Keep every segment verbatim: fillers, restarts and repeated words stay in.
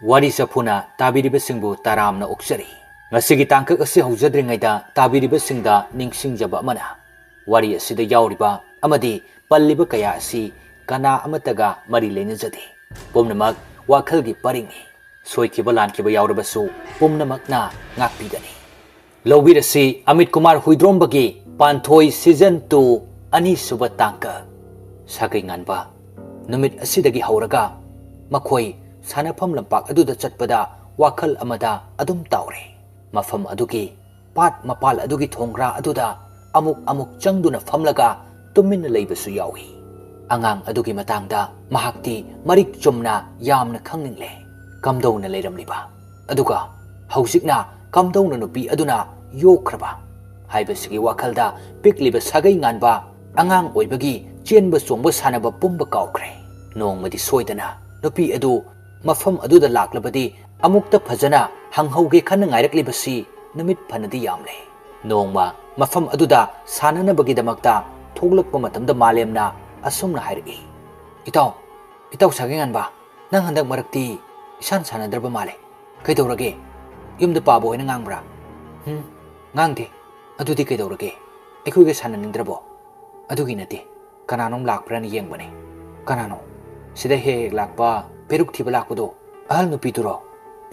ꯋꯥꯔꯤ ꯆꯐꯨꯅ ꯇꯥꯕꯤꯔꯤꯕꯁꯤꯡꯕꯨ ꯇꯔꯥꯝꯅ ꯑꯣꯛꯆꯔꯤ꯫ ꯉꯁꯤꯒꯤ ꯇꯥꯡꯀꯛ ꯑꯁꯤ ꯍꯧꯖꯗ꯭ꯔꯤꯉꯩꯗ ꯇꯥꯕꯤꯔꯤꯕꯁꯤꯡꯗ ꯅꯤꯡꯁꯤꯡꯖꯕ ꯑꯃꯅ, ꯋꯥꯔꯤ ꯑꯁꯤꯗ ꯌꯥꯎꯔꯤꯕ ꯑꯃꯗꯤ ꯄꯜꯂꯤꯕ ꯀꯌꯥ ꯑꯁꯤ ꯀꯅꯥ ꯑꯃꯠꯇꯒ ꯃꯔꯤ ꯂꯩꯅꯖꯗꯦ꯫ ꯄꯨꯝꯅꯃꯛ ꯋꯥꯈꯜꯒꯤ ꯄꯔꯤꯡꯅꯤ꯫ ꯁꯣꯏꯈꯤꯕ ꯂꯥꯟꯈꯤꯕ ꯌꯥꯎꯔꯕꯁꯨ ꯄꯨꯝꯅꯃꯛꯅ ꯉꯥꯛꯄꯤꯒꯅꯤ꯫ ꯂꯧꯕꯤꯔꯁꯤ ꯑꯃꯤꯠ ꯀꯨꯃꯥꯔ ꯍꯨꯏꯗ꯭ꯔꯣꯝꯕꯒꯤ ꯄꯥꯟꯊꯣꯏ season two ꯑꯅꯤꯁꯨꯕ ꯇꯥꯡꯀꯛ꯫ ꯁꯥꯒꯩ ꯉꯥꯟꯕ꯫ ꯅꯨꯃꯤꯠ ꯑꯁꯤꯗꯒꯤ ꯍꯧꯔꯒ ꯃꯈꯣꯏ ꯁꯥꯟꯅꯐꯝ ꯂꯝꯄꯥꯛ ꯑꯗꯨꯗ ꯆꯠꯄꯗ ꯋꯥꯈꯜ ꯑꯃꯗ ꯑꯗꯨꯝ ꯇꯥꯎꯔꯦ꯫ ꯃꯐꯝ ꯑꯗꯨꯒꯤ ꯄꯥꯠ ꯃꯄꯥꯜ ꯑꯗꯨꯒꯤ ꯊꯣꯡꯒ꯭ꯔꯥ ꯑꯗꯨꯗ ꯑꯃꯨꯛ ꯑꯃꯨꯛ ꯆꯪꯗꯨꯅ ꯐꯝꯂꯒ ꯇꯨꯃꯤꯟꯅ ꯂꯩꯕꯁꯨ ꯌꯥꯎꯏ꯫ ꯑꯉꯥꯡ ꯑꯗꯨꯒꯤ ꯃꯇꯥꯡꯗ ꯃꯍꯥꯛꯇꯤ ꯃꯔꯤꯛ ꯆꯨꯝꯅ ꯌꯥꯝꯅ ꯈꯪꯅꯤꯡꯂꯦ꯫ ꯀꯝꯗꯧꯅ ꯂꯩꯔꯝꯂꯤꯕ? ꯑꯗꯨꯒ ꯍꯧꯖꯤꯛꯅ ꯀꯝꯗꯧꯅ ꯅꯨꯄꯤ ꯑꯗꯨꯅ ꯌꯣꯛꯈ꯭ꯔꯕ ꯍꯥꯏꯕꯁꯤꯒꯤ ꯋꯥꯈꯜꯗ ꯄꯤꯛꯂꯤꯕ ꯁꯥꯒꯩ ꯉꯥꯟꯕ ꯑꯉꯥꯡ ꯑꯣꯏꯕꯒꯤ ꯆꯦꯟꯕ ꯆꯣꯡꯕ ꯁꯥꯟꯅꯕ ꯄꯨꯝꯕ ꯀꯥꯎꯈ꯭ꯔꯦ꯫ ꯅꯣꯡꯃꯗꯤ ꯁꯣꯏꯗꯅ ꯅꯨꯄꯤ ꯑꯗꯨ ꯃꯐꯝ ꯑꯗꯨꯗ ꯂꯥꯛꯂꯕꯗꯤ ꯑꯃꯨꯛꯇ ꯐꯖꯅ ꯍꯪꯍꯧꯒꯦ ꯈꯟꯅ ꯉꯥꯏꯔꯛꯂꯤꯕꯁꯤ ꯅꯨꯃꯤꯠ ꯐꯅꯗꯤ ꯌꯥꯝꯂꯦ꯫ ꯅꯣꯡꯃ ꯃꯐꯝ ꯑꯗꯨꯗ ꯁꯥꯟꯅꯅꯕꯒꯤꯗꯃꯛꯇ ꯊꯣꯛꯂꯛꯄ ꯃꯇꯝꯗ ꯃꯥꯂꯦꯝꯅ ꯑꯁꯨꯝꯅ ꯍꯥꯏꯔꯛꯏ, "ꯏꯇꯥꯎ, ꯏꯇꯥꯎ ꯁꯥꯒꯩ ꯉꯥꯟꯕ, ꯅꯪ ꯍꯟꯗꯛ ꯃꯔꯛꯇꯤ ꯏꯁꯥꯟ ꯁꯥꯟꯅꯗ꯭ꯔꯕ ꯃꯥꯜꯂꯦ꯫ ꯀꯩꯗꯧꯔꯒꯦ? ꯌꯨꯝꯗ ꯄꯥꯕ ꯍꯣꯏꯅ ꯉꯥꯡꯕ꯭ꯔꯥ?" "ꯍꯨꯝ, ꯉꯥꯡꯗꯦ꯫ ꯑꯗꯨꯗꯤ ꯀꯩꯗꯧꯔꯒꯦ? ꯑꯩꯈꯣꯏꯒ ꯁꯥꯟꯅꯅꯤꯡꯗ꯭ꯔꯕꯣ?" "ꯑꯗꯨꯒꯤ ꯅꯠꯇꯦ, ꯀꯅꯥꯅꯣꯝ ꯂꯥꯛꯄ꯭ꯔꯥꯅ ꯌꯦꯡꯕꯅꯦ꯫" "ꯀꯅꯥꯅꯣ? ꯁꯤꯗ ꯍꯦꯛ ꯍꯦꯛ ꯂꯥꯛꯄ ꯄꯦꯔꯨꯛ ꯊꯤꯕ ꯂꯥꯛꯄꯗꯣ, ꯑꯍꯜ ꯅꯨꯄꯤꯗꯨꯔꯣ?"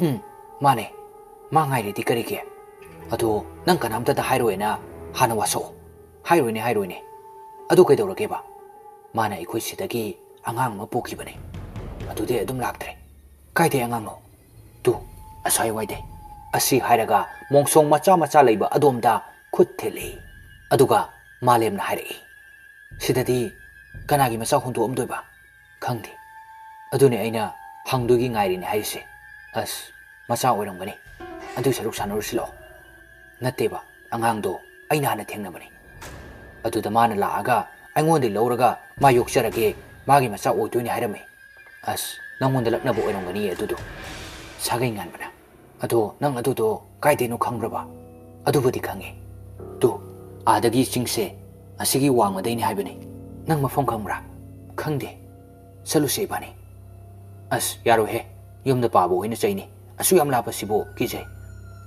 "ꯎꯝ, ꯃꯥꯅꯦ꯫ ꯃꯥ ꯉꯥꯏꯔꯤꯗꯤ ꯀꯔꯤꯒꯤ? ꯑꯗꯣ ꯅꯪ ꯀꯅꯥꯝꯇꯗ ꯍꯥꯏꯔꯣꯏꯅ ꯍꯥꯟꯅ ꯋꯥꯁꯛꯑꯣ꯫" "ꯍꯥꯏꯔꯣꯏꯅꯦ, ꯍꯥꯏꯔꯣꯏꯅꯦ꯫ ꯑꯗꯨ ꯀꯩꯗꯧꯔꯒꯦꯕ?" "ꯃꯥꯅ ꯑꯩꯈꯣꯏ ꯁꯤꯗꯒꯤ ꯑꯉꯥꯡ ꯑꯃ ꯄꯨꯈꯤꯕꯅꯦ꯫ ꯑꯗꯨꯗꯤ ꯑꯗꯨꯝ ꯂꯥꯛꯇ꯭ꯔꯦ꯫" "ꯀꯥꯏꯗꯩ ꯑꯉꯥꯡꯅꯣ?" "ꯇꯨ, ꯑꯁ꯭ꯋꯥꯏ ꯋꯥꯏꯗꯩ꯫" ꯑꯁꯤ ꯍꯥꯏꯔꯒ ꯃꯣꯡꯁꯣꯡ ꯃꯆꯥ ꯃꯆꯥ ꯂꯩꯕ ꯑꯗꯣꯝꯗ ꯈꯨꯠ ꯊꯤꯜꯂꯤ꯫ ꯑꯗꯨꯒ ꯃꯥꯂꯦꯝꯅ ꯍꯥꯏꯔꯛꯏ, "ꯁꯤꯗꯗꯤ ꯀꯅꯥꯒꯤ ꯃꯆꯥ ꯍꯨꯟꯗꯣꯛꯑꯝꯗꯣꯏꯕ?" "ꯈꯪꯗꯦ꯫ ꯑꯗꯨꯅꯦ ꯑꯩꯅ ꯍꯪꯗꯣꯏꯒꯤ ꯉꯥꯏꯔꯤꯅꯦ ꯍꯥꯏꯔꯤꯁꯦ꯫" "ꯑꯁ, ꯃꯆꯥ ꯑꯣꯏꯔꯝꯒꯅꯤ꯫ ꯑꯗꯨꯏ ꯁꯔꯨꯛ ꯁꯥꯟꯅꯔꯨꯁꯤ ꯂꯥꯛꯑꯣ꯫" "ꯅꯠꯇꯦꯕ, ꯑꯉꯥꯡꯗꯣ ꯑꯩꯅ ꯍꯥꯟꯅ ꯊꯦꯡꯅꯕꯅꯤ꯫ ꯑꯗꯨꯗ ꯃꯥꯅ ꯂꯥꯛꯑꯒ ꯑꯩꯉꯣꯟꯗ ꯂꯧꯔꯒ ꯃꯥ ꯌꯣꯛꯆꯔꯒꯦ, ꯃꯥꯒꯤ ꯃꯆꯥ ꯑꯣꯏꯗꯣꯏꯅꯦ ꯍꯥꯏꯔꯝꯃꯤ꯫" "ꯑꯁ, ꯅꯪꯉꯣꯟꯗ ꯂꯛꯅꯕ ꯑꯣꯏꯔꯝꯒꯅꯤꯌꯦ ꯑꯗꯨꯗꯣ꯫" ꯁꯥꯒꯩ ꯉꯥꯟꯕꯅ, "ꯑꯗꯣ ꯅꯪ ꯑꯗꯨꯗꯣ ꯀꯥꯏꯗꯩꯅꯣ ꯈꯪꯕ꯭ꯔꯕ?" "ꯑꯗꯨꯕꯨꯗꯤ ꯈꯪꯉꯦ꯫ ꯇꯨ, ꯑꯥꯗꯒꯤ ꯆꯤꯡꯁꯦ ꯑꯁꯤꯒꯤ ꯋꯥꯡꯃꯗꯩꯅꯦ ꯍꯥꯏꯕꯅꯤ꯫ ꯅꯪ ꯃꯐꯝ ꯈꯪꯕ꯭ꯔꯥ?" "ꯈꯪꯗꯦ꯫ ꯆꯠꯂꯨꯁꯦ ꯏꯕꯥꯅꯤ꯫" "ꯑꯁ, ꯌꯥꯔꯣꯏꯍꯦ꯫ "ꯌꯨꯝꯗ ꯄꯥꯕ ꯍꯣꯏꯅ ꯆꯩꯅꯤ, ꯑꯁꯨꯛ ꯌꯥꯝ ꯂꯥꯞꯄꯁꯤꯕꯨ ꯀꯤꯖꯩ꯫"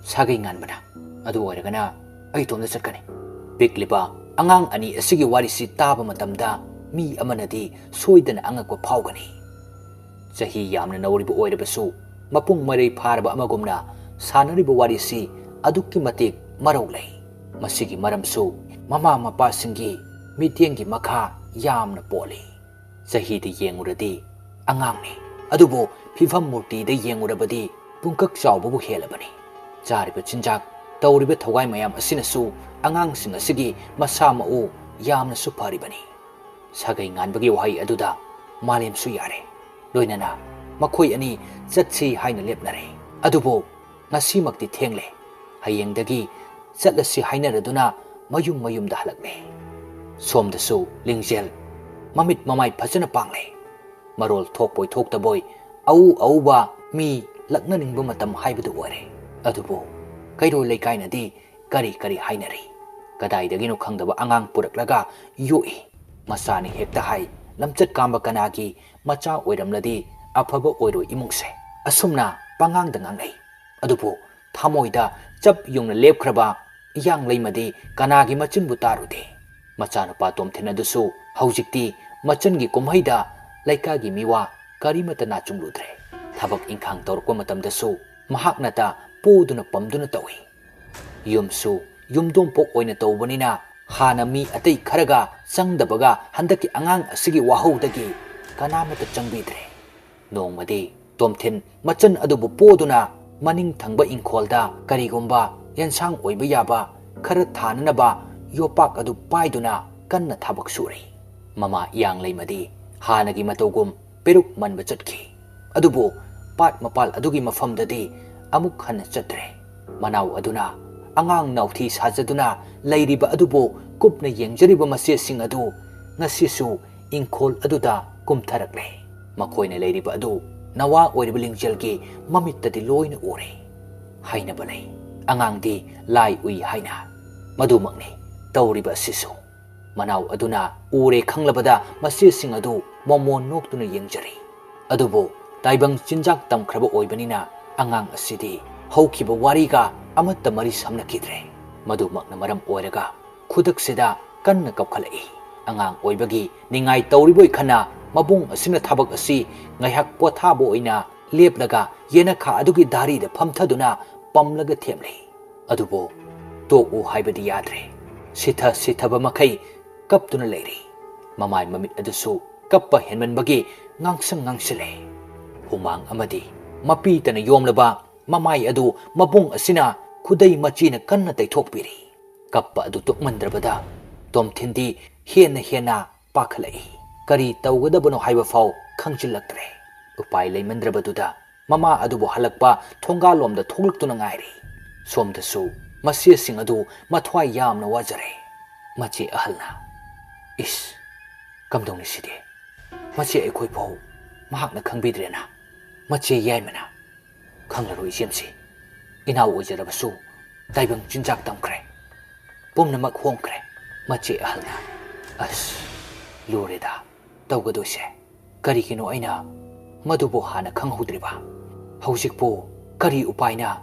ꯁꯥꯒꯩ ꯉꯥꯟꯕꯅ, "ꯑꯗꯨ ꯑꯣꯏꯔꯒꯅ ꯑꯩ ꯏꯇꯣꯝꯇ ꯆꯠꯀꯅꯤ꯫" ꯄꯤꯛꯂꯤꯕ ꯑꯉꯥꯡ ꯑꯅꯤ ꯑꯁꯤꯒꯤ ꯋꯥꯔꯤꯁꯤ ꯇꯥꯕ ꯃꯇꯝꯗ ꯃꯤ ꯑꯃꯅꯗꯤ ꯁꯣꯏꯗꯅ ꯑꯉꯛꯄ ꯐꯥꯎꯒꯅꯤ꯫ ꯆꯍꯤ ꯌꯥꯝꯅ ꯅꯧꯔꯤꯕ ꯑꯣꯏꯔꯕꯁꯨ, ꯃꯄꯨꯡ ꯃꯔꯩ ꯐꯥꯔꯕ ꯑꯃꯒꯨꯝꯅ ꯁꯥꯟꯅꯔꯤꯕ ꯋꯥꯔꯤꯁꯤ ꯑꯗꯨꯛꯀꯤ ꯃꯇꯤꯛ ꯃꯔꯧ ꯂꯩ꯫ ꯃꯁꯤꯒꯤ ꯃꯔꯝꯁꯨ ꯃꯃꯥ ꯃꯄꯥꯁꯤꯡꯒꯤ ꯃꯤꯠꯌꯦꯡꯒꯤ ꯃꯈꯥ ꯌꯥꯝꯅ ꯄꯣꯜꯂꯤ꯫ ꯆꯍꯤꯗ ꯌꯦꯡꯉꯨꯔꯗꯤ ꯑꯉꯥꯡꯅꯤ, ꯑꯗꯨꯕꯨ ꯐꯤꯐꯝ ꯃꯨꯔꯇꯤꯗ ꯌꯦꯡꯉꯨꯔꯕꯗꯤ ꯄꯨꯡꯀꯛ ꯆꯥꯎꯕꯕꯨ ꯍꯦꯜꯂꯕꯅꯤ꯫ ꯆꯥꯔꯤꯕ ꯆꯤꯟꯖꯥꯛ, ꯇꯧꯔꯤꯕ ꯊꯧꯒꯥꯏ ꯃꯌꯥꯝ ꯑꯁꯤꯅꯁꯨ ꯑꯉꯥꯡꯁꯤꯡ ꯑꯁꯤꯒꯤ ꯃꯁꯥ ꯃꯎ ꯌꯥꯝꯅꯁꯨ ꯐꯔꯤꯕꯅꯤ꯫ ꯁꯥꯒꯩ ꯉꯥꯟꯕꯒꯤ ꯋꯥꯍꯩ ꯑꯗꯨꯗ ꯃꯥꯂꯦꯝꯁꯨ ꯌꯥꯔꯦ꯫ ꯂꯣꯏꯅꯅ ꯃꯈꯣꯏ ꯑꯅꯤ ꯆꯠꯁꯤ ꯍꯥꯏꯅ ꯂꯦꯞꯅꯔꯦ꯫ ꯑꯗꯨꯕꯨ ꯉꯁꯤꯃꯛꯇꯤ ꯊꯦꯡꯂꯦ꯫ ꯍꯌꯦꯡꯗꯒꯤ ꯆꯠꯂꯁꯤ ꯍꯥꯏꯅꯔꯗꯨꯅ ꯃꯌꯨꯝ ꯃꯌꯨꯝꯗ ꯍꯜꯂꯛꯂꯦ꯫ ꯁꯣꯝꯗꯁꯨ ꯂꯤꯡꯖꯦꯜ ꯃꯃꯤꯠ ꯃꯃꯥꯏ ꯐꯖꯅ ꯄꯥꯡꯂꯦ꯫ ꯃꯔꯣꯜ ꯊꯣꯛꯄꯣꯏ ꯊꯣꯛꯇꯕꯣꯏ, ꯑꯎ ꯑꯎꯕ ꯃꯤ ꯂꯛꯅꯅꯤꯡꯕ ꯃꯇꯝ ꯍꯥꯏꯕꯗꯨ ꯑꯣꯏꯔꯦ꯫ ꯑꯗꯨꯕꯨ ꯀꯩꯔꯣꯜ ꯂꯩꯀꯥꯏꯅꯗꯤ ꯀꯔꯤ ꯀꯔꯤ ꯍꯥꯏꯅꯔꯤ? ꯀꯗꯥꯏꯗꯒꯤꯅꯣ ꯈꯪꯗꯕ ꯑꯉꯥꯡ ꯄꯨꯔꯛꯂꯒ ꯌꯣꯛꯏ꯫ ꯃꯆꯥꯅꯤ ꯍꯦꯛꯇ ꯍꯥꯏ꯫ ꯂꯝꯆꯠ ꯀꯥꯝꯕ ꯀꯅꯥꯒꯤ ꯃꯆꯥ ꯑꯣꯏꯔꯝꯂꯗꯤ ꯑꯐꯕ ꯑꯣꯏꯔꯣꯏ ꯏꯃꯨꯡꯁꯦ꯫ ꯑꯁꯨꯝꯅ ꯄꯉꯥꯡꯗ ꯉꯥꯡꯅꯩ꯫ ꯑꯗꯨꯕꯨ ꯊꯃꯣꯏꯗ ꯆꯞ ꯌꯨꯡꯅ ꯂꯦꯞꯈ꯭ꯔꯕ ꯏꯌꯥꯡ ꯂꯩꯃꯗꯤ ꯀꯅꯥꯒꯤ ꯃꯆꯤꯟꯕꯨ ꯇꯥꯔꯨꯗꯦ꯫ ꯃꯆꯥꯅꯨꯄꯥ ꯇꯣꯝꯊꯤꯟ ꯑꯗꯨꯁꯨ ꯍꯧꯖꯤꯛꯇꯤ ꯃꯆꯟꯒꯤ ꯀꯨꯝꯍꯩꯗ ꯂꯩꯀꯥꯏꯒꯤ ꯃꯤꯋꯥ ꯀꯔꯤꯃꯠꯇ ꯅꯥꯆꯨꯡꯂꯨꯗ꯭ꯔꯦ꯫ ꯊꯕꯛ ꯏꯪꯈꯥꯡ ꯇꯧꯔꯛꯄ ꯃꯇꯝꯗꯁꯨ ꯃꯍꯥꯛꯅꯇ ꯄꯣꯗꯨꯅ ꯄꯝꯗꯨꯅ ꯇꯧꯏ꯫ ꯌꯨꯝꯁꯨ ꯌꯨꯝꯗꯣꯡꯄꯣꯛ ꯑꯣꯏꯅ ꯇꯧꯕꯅꯤꯅ ꯍꯥꯟꯅ ꯃꯤ ꯑꯇꯩ ꯈꯔꯒ ꯆꯪꯗꯕꯒ ꯍꯟꯗꯛꯀꯤ ꯑꯉꯥꯡ ꯑꯁꯤꯒꯤ ꯋꯥꯍꯧꯗꯒꯤ ꯀꯅꯥꯃꯠꯇ ꯆꯪꯕꯤꯗ꯭ꯔꯦ꯫ ꯅꯣꯡꯃꯗꯤ ꯇꯣꯝꯊꯤꯟ ꯃꯆꯟ ꯑꯗꯨꯕꯨ ꯄꯣꯗꯨꯅ ꯃꯅꯤꯡ ꯊꯪꯕ ꯏꯪꯈꯣꯜꯗ ꯀꯔꯤꯒꯨꯝꯕ ꯌꯦꯟꯁꯥꯡ ꯑꯣꯏꯕ ꯌꯥꯕ ꯈꯔ ꯊꯥꯅꯅꯕ ꯌꯣꯄꯥꯛ ꯑꯗꯨ ꯄꯥꯏꯗꯨꯅ ꯀꯟꯅ ꯊꯕꯛ ꯁꯨꯔꯤ꯫ ꯃꯃꯥ ꯏꯌꯥꯡ ꯂꯩꯃꯗꯤ ꯍꯥꯟꯅꯒꯤ ꯃꯇꯧꯒꯨꯝ ꯄꯦꯔꯨꯛ ꯃꯟꯕ ꯆꯠꯈꯤ꯫ ꯑꯗꯨꯕꯨ ꯄꯥꯠ ꯃꯄꯥꯜ ꯑꯗꯨꯒꯤ ꯃꯐꯝꯗꯗꯤ ꯑꯃꯨꯛ ꯍꯟꯅ ꯆꯠꯇ꯭ꯔꯦ꯫ ꯃꯅꯥꯎ ꯑꯗꯨꯅ ꯑꯉꯥꯡ ꯅꯥꯎꯊꯤ ꯁꯥꯖꯗꯨꯅ ꯂꯩꯔꯤꯕ ꯑꯗꯨꯕꯨ ꯀꯨꯞꯅ ꯌꯦꯡꯖꯔꯤꯕ ꯃꯆꯦꯁꯤꯡ ꯑꯗꯨ ꯉꯁꯤꯁꯨ ꯏꯪꯈꯣꯜ ꯑꯗꯨꯗ ꯀꯨꯝꯊꯔꯛꯂꯦ꯫ ꯃꯈꯣꯏꯅ ꯂꯩꯔꯤꯕ ꯑꯗꯨ ꯅꯋꯥ ꯑꯣꯏꯔꯤꯕ ꯂꯤꯡꯖꯦꯜꯒꯤ ꯃꯃꯤꯠꯇꯗꯤ ꯂꯣꯏꯅ ꯎꯔꯦ꯫ ꯍꯥꯏꯅꯕ ꯂꯩ, "ꯑꯉꯥꯡꯗꯤ ꯂꯥꯏ ꯎꯏ" ꯍꯥꯏꯅ꯫ ꯃꯗꯨꯃꯛꯅꯤ ꯇꯧꯔꯤꯕ ꯑꯁꯤꯁꯨ꯫ ꯃꯅꯥꯎ ꯑꯗꯨꯅ ꯎꯔꯦ ꯈꯪꯂꯕꯗ ꯃꯆꯦꯁꯤꯡ ꯑꯗꯨ ꯃꯃꯣꯟ ꯅꯣꯛꯇꯨꯅ ꯌꯦꯡꯖꯔꯤ꯫ ꯑꯗꯨꯕꯨ ꯇꯥꯏꯕꯪ ꯆꯤꯟꯖꯥꯛ ꯇꯝꯈ꯭ꯔꯕ ꯑꯣꯏꯕꯅꯤꯅ ꯑꯉꯥꯡ ꯑꯁꯤꯗꯤ ꯍꯧꯈꯤꯕ ꯋꯥꯔꯤꯒ ꯑꯃꯠꯇ ꯃꯔꯤ ꯁꯝꯅꯈꯤꯗ꯭ꯔꯦ꯫ ꯃꯗꯨꯃꯛꯅ ꯃꯔꯝ ꯑꯣꯏꯔꯒ ꯈꯨꯗꯛꯁꯤꯗ ꯀꯟꯅ ꯀꯞꯈꯠꯂꯛꯏ꯫ ꯑꯉꯥꯡ ꯑꯣꯏꯕꯒꯤ ꯅꯤꯡꯉꯥꯏ ꯇꯧꯔꯤꯕꯣꯏ ꯈꯟꯅ ꯃꯕꯨꯡ ꯑꯁꯤꯅ ꯊꯕꯛ ꯑꯁꯤ ꯉꯥꯏꯍꯥꯛ ꯄꯣꯊꯥꯕ ꯑꯣꯏꯅ ꯂꯦꯞꯂꯒ ꯌꯦꯅꯈꯥ ꯑꯗꯨꯒꯤ ꯗꯥꯔꯤꯗ ꯐꯝꯊꯗꯨꯅ ꯄꯝꯂꯒ ꯊꯦꯝꯂꯤ꯫ ꯑꯗꯨꯕꯨ ꯇꯣꯛꯎ ꯍꯥꯏꯕꯗꯤ ꯌꯥꯗ꯭ꯔꯦ꯫ ꯁꯤꯊ ꯁꯤꯊꯕ ꯃꯈꯩ ꯀꯞꯇꯨꯅ ꯂꯩꯔꯤ꯫ ꯃꯃꯥꯏ ꯃꯃꯤꯠ ꯑꯗꯨꯁꯨ ꯀꯞꯄ ꯍꯦꯟꯃꯟꯕꯒꯤ ꯉꯥꯡꯁꯪ ꯉꯥꯡꯁꯤꯜꯂꯦ꯫ ꯍꯨꯃꯥꯡ ꯑꯃꯗꯤ ꯃꯄꯤꯇꯅ ꯌꯣꯝꯂꯕ ꯃꯃꯥꯏ ꯑꯗꯨ ꯃꯕꯨꯡ ꯑꯁꯤꯅ ꯈꯨꯗꯩ ꯃꯆꯤꯅ ꯀꯟꯅ ꯇꯩꯊꯣꯛꯄꯤꯔꯤ꯫ ꯀꯞꯄ ꯑꯗꯨ ꯇꯣꯛꯃꯟꯗ꯭ꯔꯕꯗ ꯇꯣꯝꯊꯤꯟꯗꯤ ꯍꯦꯟꯅ ꯍꯦꯟꯅ ꯄꯥꯈꯠꯂꯛꯏ꯫ ꯀꯔꯤ ꯇꯧꯒꯗꯕꯅꯣ ꯍꯥꯏꯕ ꯐꯥꯎ ꯈꯪꯖꯤꯜꯂꯛꯇ꯭ꯔꯦ꯫ ꯎꯄꯥꯏ ꯂꯩꯃꯟꯗ꯭ꯔꯕꯗꯨꯗ ꯃꯃꯥ ꯑꯗꯨꯕꯨ ꯍꯜꯂꯛꯄ ꯊꯣꯡꯒꯥꯜꯂꯣꯝꯗ ꯊꯣꯛꯂꯛꯇꯨꯅ ꯉꯥꯏꯔꯤ꯫ ꯁꯣꯝꯗꯁꯨ ꯃꯆꯦꯁꯤꯡ ꯑꯗꯨ ꯃꯊ꯭ꯋꯥꯏ ꯌꯥꯝꯅ ꯋꯥꯖꯔꯦ꯫ ꯃꯆꯦ ꯑꯍꯜꯅ, "ꯏꯁ, ꯀꯝꯗꯧꯅꯤ ꯁꯤꯗꯤ? ꯃꯆꯦ ꯑꯩꯈꯣꯏ ꯐꯥꯎ ꯃꯍꯥꯛꯅ ꯈꯪꯕꯤꯗ꯭ꯔꯦꯅ꯫ ꯃꯆꯦ ꯌꯥꯏꯃꯅ ꯈꯪꯂꯔꯣꯏ ꯏꯆꯦꯝꯁꯤ꯫ ꯏꯅꯥꯎ ꯑꯣꯏꯖꯔꯕꯁꯨ ꯇꯥꯏꯕꯪ ꯆꯤꯟꯖꯥꯛ ꯇꯝꯈ꯭ꯔꯦ꯫ ꯄꯨꯝꯅꯃꯛ ꯍꯣꯡꯈ꯭ꯔꯦ"꯫ ꯃꯆꯦ ꯑꯍꯜꯅ, "ꯑꯁ, ꯂꯨꯔꯦꯗ ꯇꯧꯒꯗꯣꯏꯁꯦ꯫ ꯀꯔꯤꯒꯤꯅꯣ ꯑꯩꯅ ꯃꯗꯨꯕꯨ ꯍꯥꯟꯅ ꯈꯪꯍꯧꯗ꯭ꯔꯤꯕ? ꯍꯧꯖꯤꯛꯄꯨ ꯀꯔꯤ ꯎꯄꯥꯏꯅ